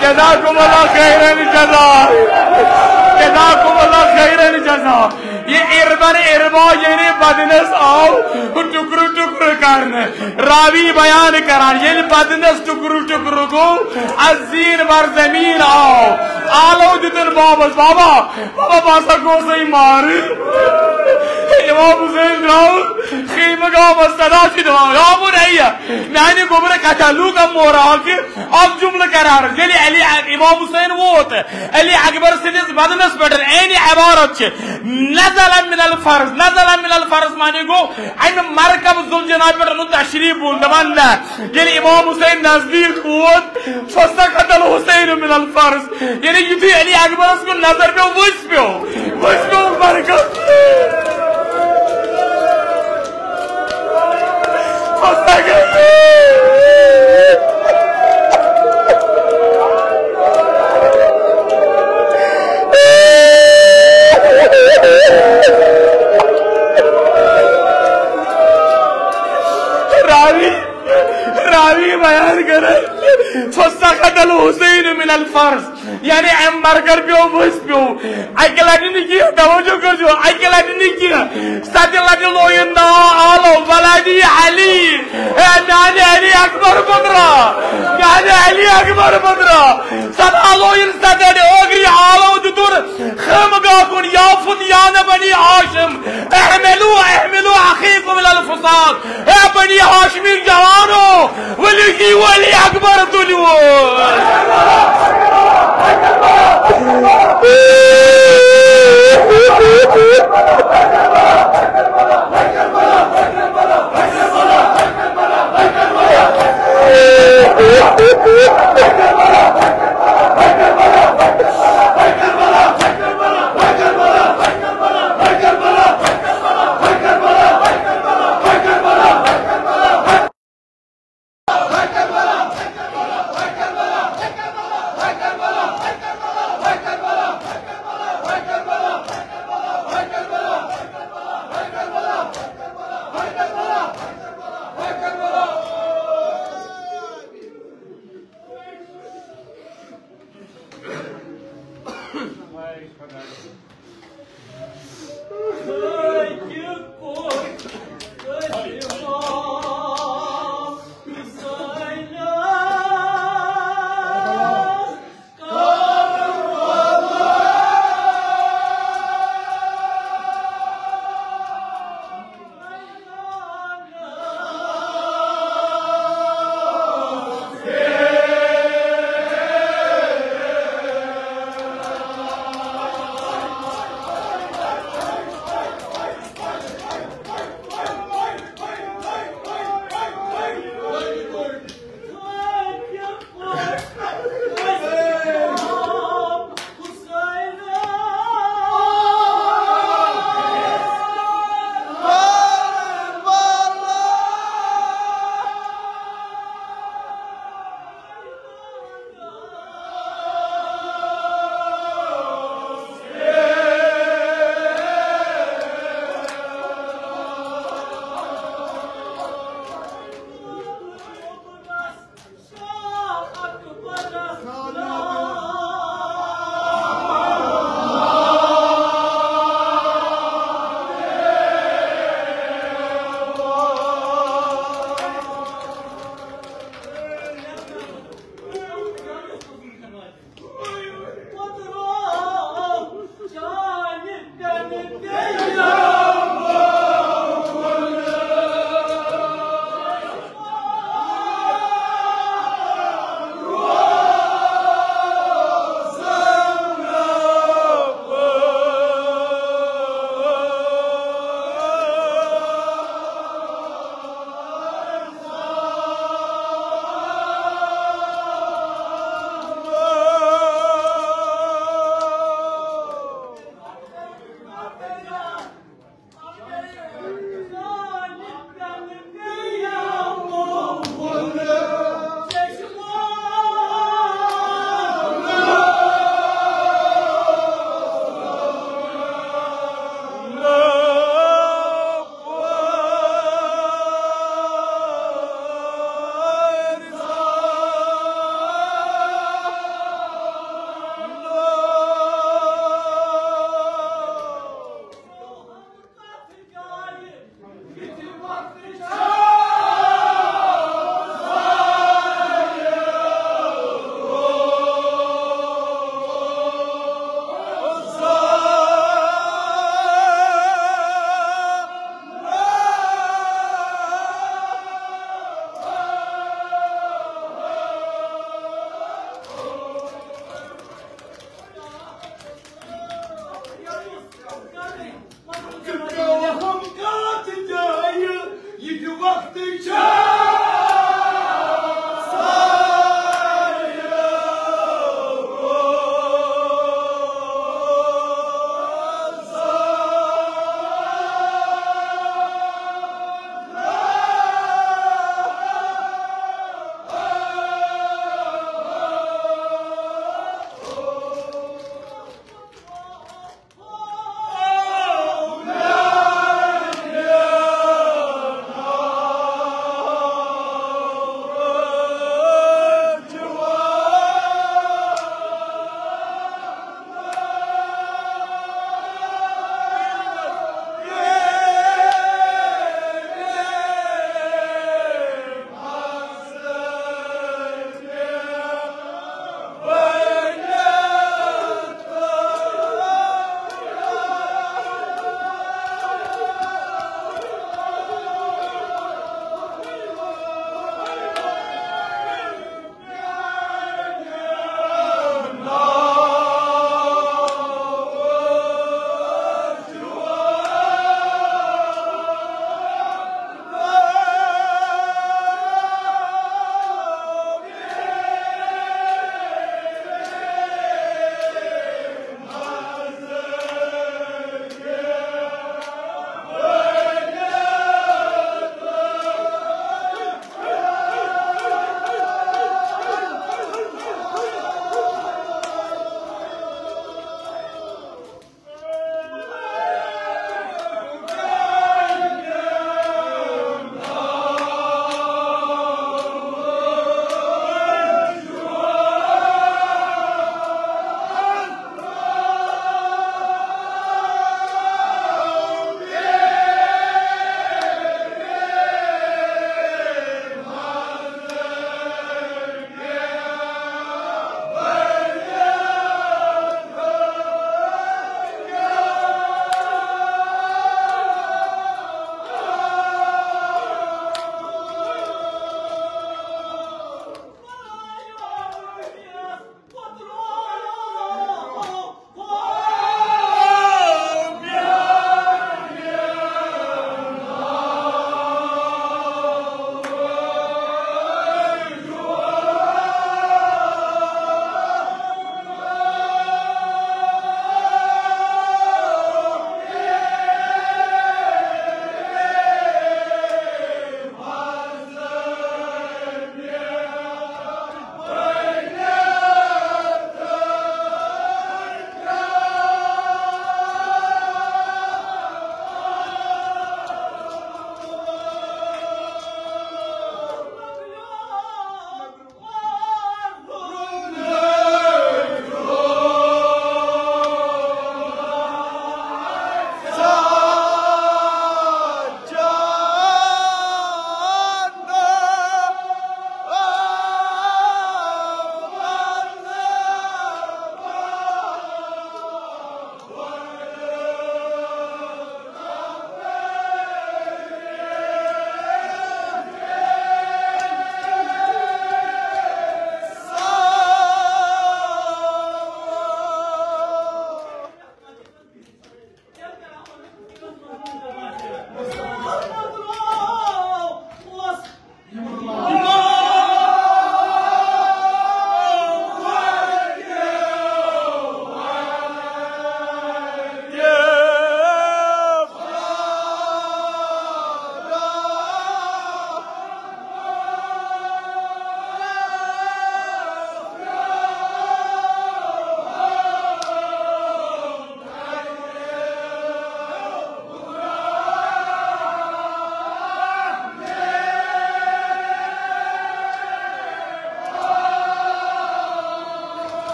جزاکم اللہ خیرن جزا۔ جزاکم اللہ خیرن جزا۔ یہ اربن اربا یعنی بدنس آو ٹکرٕ ٹکرٕ کرنہٕ۔ راوی بیان کران، ییٚلہِ بدنس ٹکرٕ ٹکرٕ گوٚو، از زیٖن بر زمین آو۔ آلو دیُتن بابس، بابا، بابا، بہٕ ہسا گوٚوسے مارٕ۔ امام حسین درٛاو خیمہٕ گامس، صدا چھُ دِوان، یا بُنیہ، میانہِ گوٚبرٕ کتھا لوٗکن مورا آو کہِ اکھ جملہٕ کرارس۔ ییٚلہِ علی، امام حسین ووت علی اکبر سٕنٛدِس بدنس پٮ۪ٹھ، عینِ عبارت چھِ، نزل من الفرس، نزل من الفرس معنی گوٚو، امہِ مرکب ذوالجناح پٮ۪ٹھ اوٚنُن تشریف بوٚن، دپان نہ۔ ییٚلہِ امام حسین نزدیٖک ووت، فسقط الحسین من الفرس، یعنی یُتھُے علی اکبرس کُن نظر پیوٚو، ؤسۍ پیوٚو، ؤسۍ پیوٚو مرکب۔ فسقط۔ راوی، راوی بیان کران، فسقط الحسین من الفرس، یعنی امہِ مرکب پیوٚو، ؤسۍ پیوٚو۔ اکہِ لٹہِ نہٕ کینٛہہ، توجہ کٔرزیو، اکہِ لٹہِ نہٕ کینٛہہ، ستہِ لٹہِ لویُن ناو آلو، ولدی علی، اے میانہِ علی اکبر پترا، میانہِ علی اکبر پترا۔ سدا لویُن ستہِ لٹہِ، ٲخری آلو دیُتُن خیمہٕ گاہ کُن، یا فتیان بنی ہاشم، احملوا، احملوا اخیکم الی الفساط۔ اے بنی ہاشمی جوانو، ؤلِو یِیِو علی اکبر تُلِو۔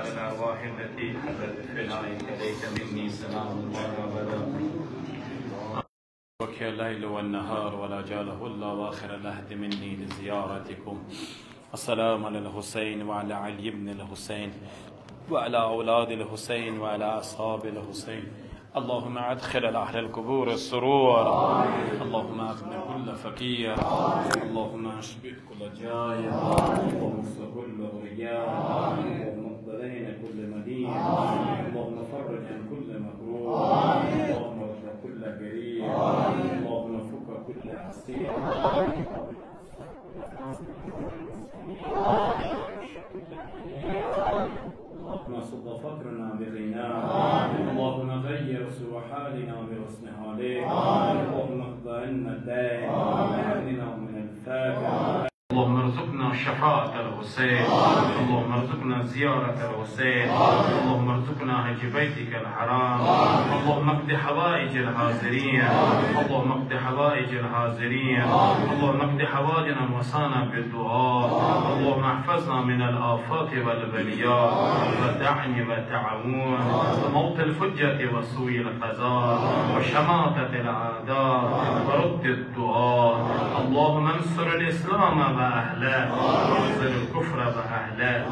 الأرواح التي حلت في العين، إليك مني سلام الله أبدا. وكي الليل والنهار ولا جاله إلا واخر العهد مني لزيارتكم. السلام على الحسين وعلى علي بن الحسين وعلى أولاد الحسين وعلى أصحاب الحسين. اللهم أدخل أهل القبور السرور. اللهم أغن كل فقير. اللهم أشبع كل جائع. اللهم اكس كل عريان. اللهم اقض دين كل مدين. اللهم فرج عن كل مكروه. اللهم ارحم كل غريب. اللهم فك كل أسير. اللهم سد فقرنا بغناك. اللهم غير سوء حالنا بحسن حالك. اللهم اقض عنا الدين. وأغننا من الفقر. اللهم ارزقنا شفاعة الحسين. اللهم ارزقنا زيارة الحسين. اللهم ارزقنا حج بيتك الحرام. اللهم اقض حوائج الحاضرين. اللهم اقض حوائج الحاضرين. اللهم اقض حوائجنا وصانا بالدعاء. اللهم احفظنا من الآفات والبليات والدعن والتعون وموت الفجة وسوء القضاء وشماتة الأعداء ورد الدعاء. اللهم انصر الإسلام وأهله، واخذل الكفر وأهله.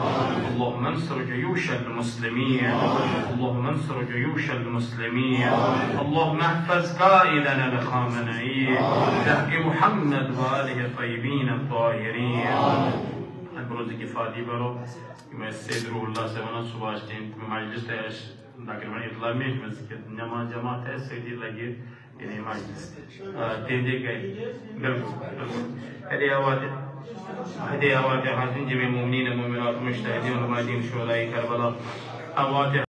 اللهم انصر جيوش المسلمين. اللهم انصر جيوش المسلمين. اللهم احفظ قائدنا الخامنئي بحق محمد وآله الطيبين الطاهرين. امہِ برونٛہہ زِ کہِ فاتحہ پرو، یِم اَسہِ سید روح اللہ صٲب وَنان، صُبحس چھِ تِم مجلس تہِ اَسہِ تقریباً اطلاع مےٚ چھِ مےٚ زِ کہِ نماز جماعت آسہِ سۭتی لگہِ یعنی مجلس۔ آ، تِہنٛدے گرِ۔ بِلکُل، بِلکُل۔ ہدے آوات، ہدے آوات حاضرین جميع مؤمنین، مؤمنات، مجتہدین، علماء دین، شہداء کربلا، آوات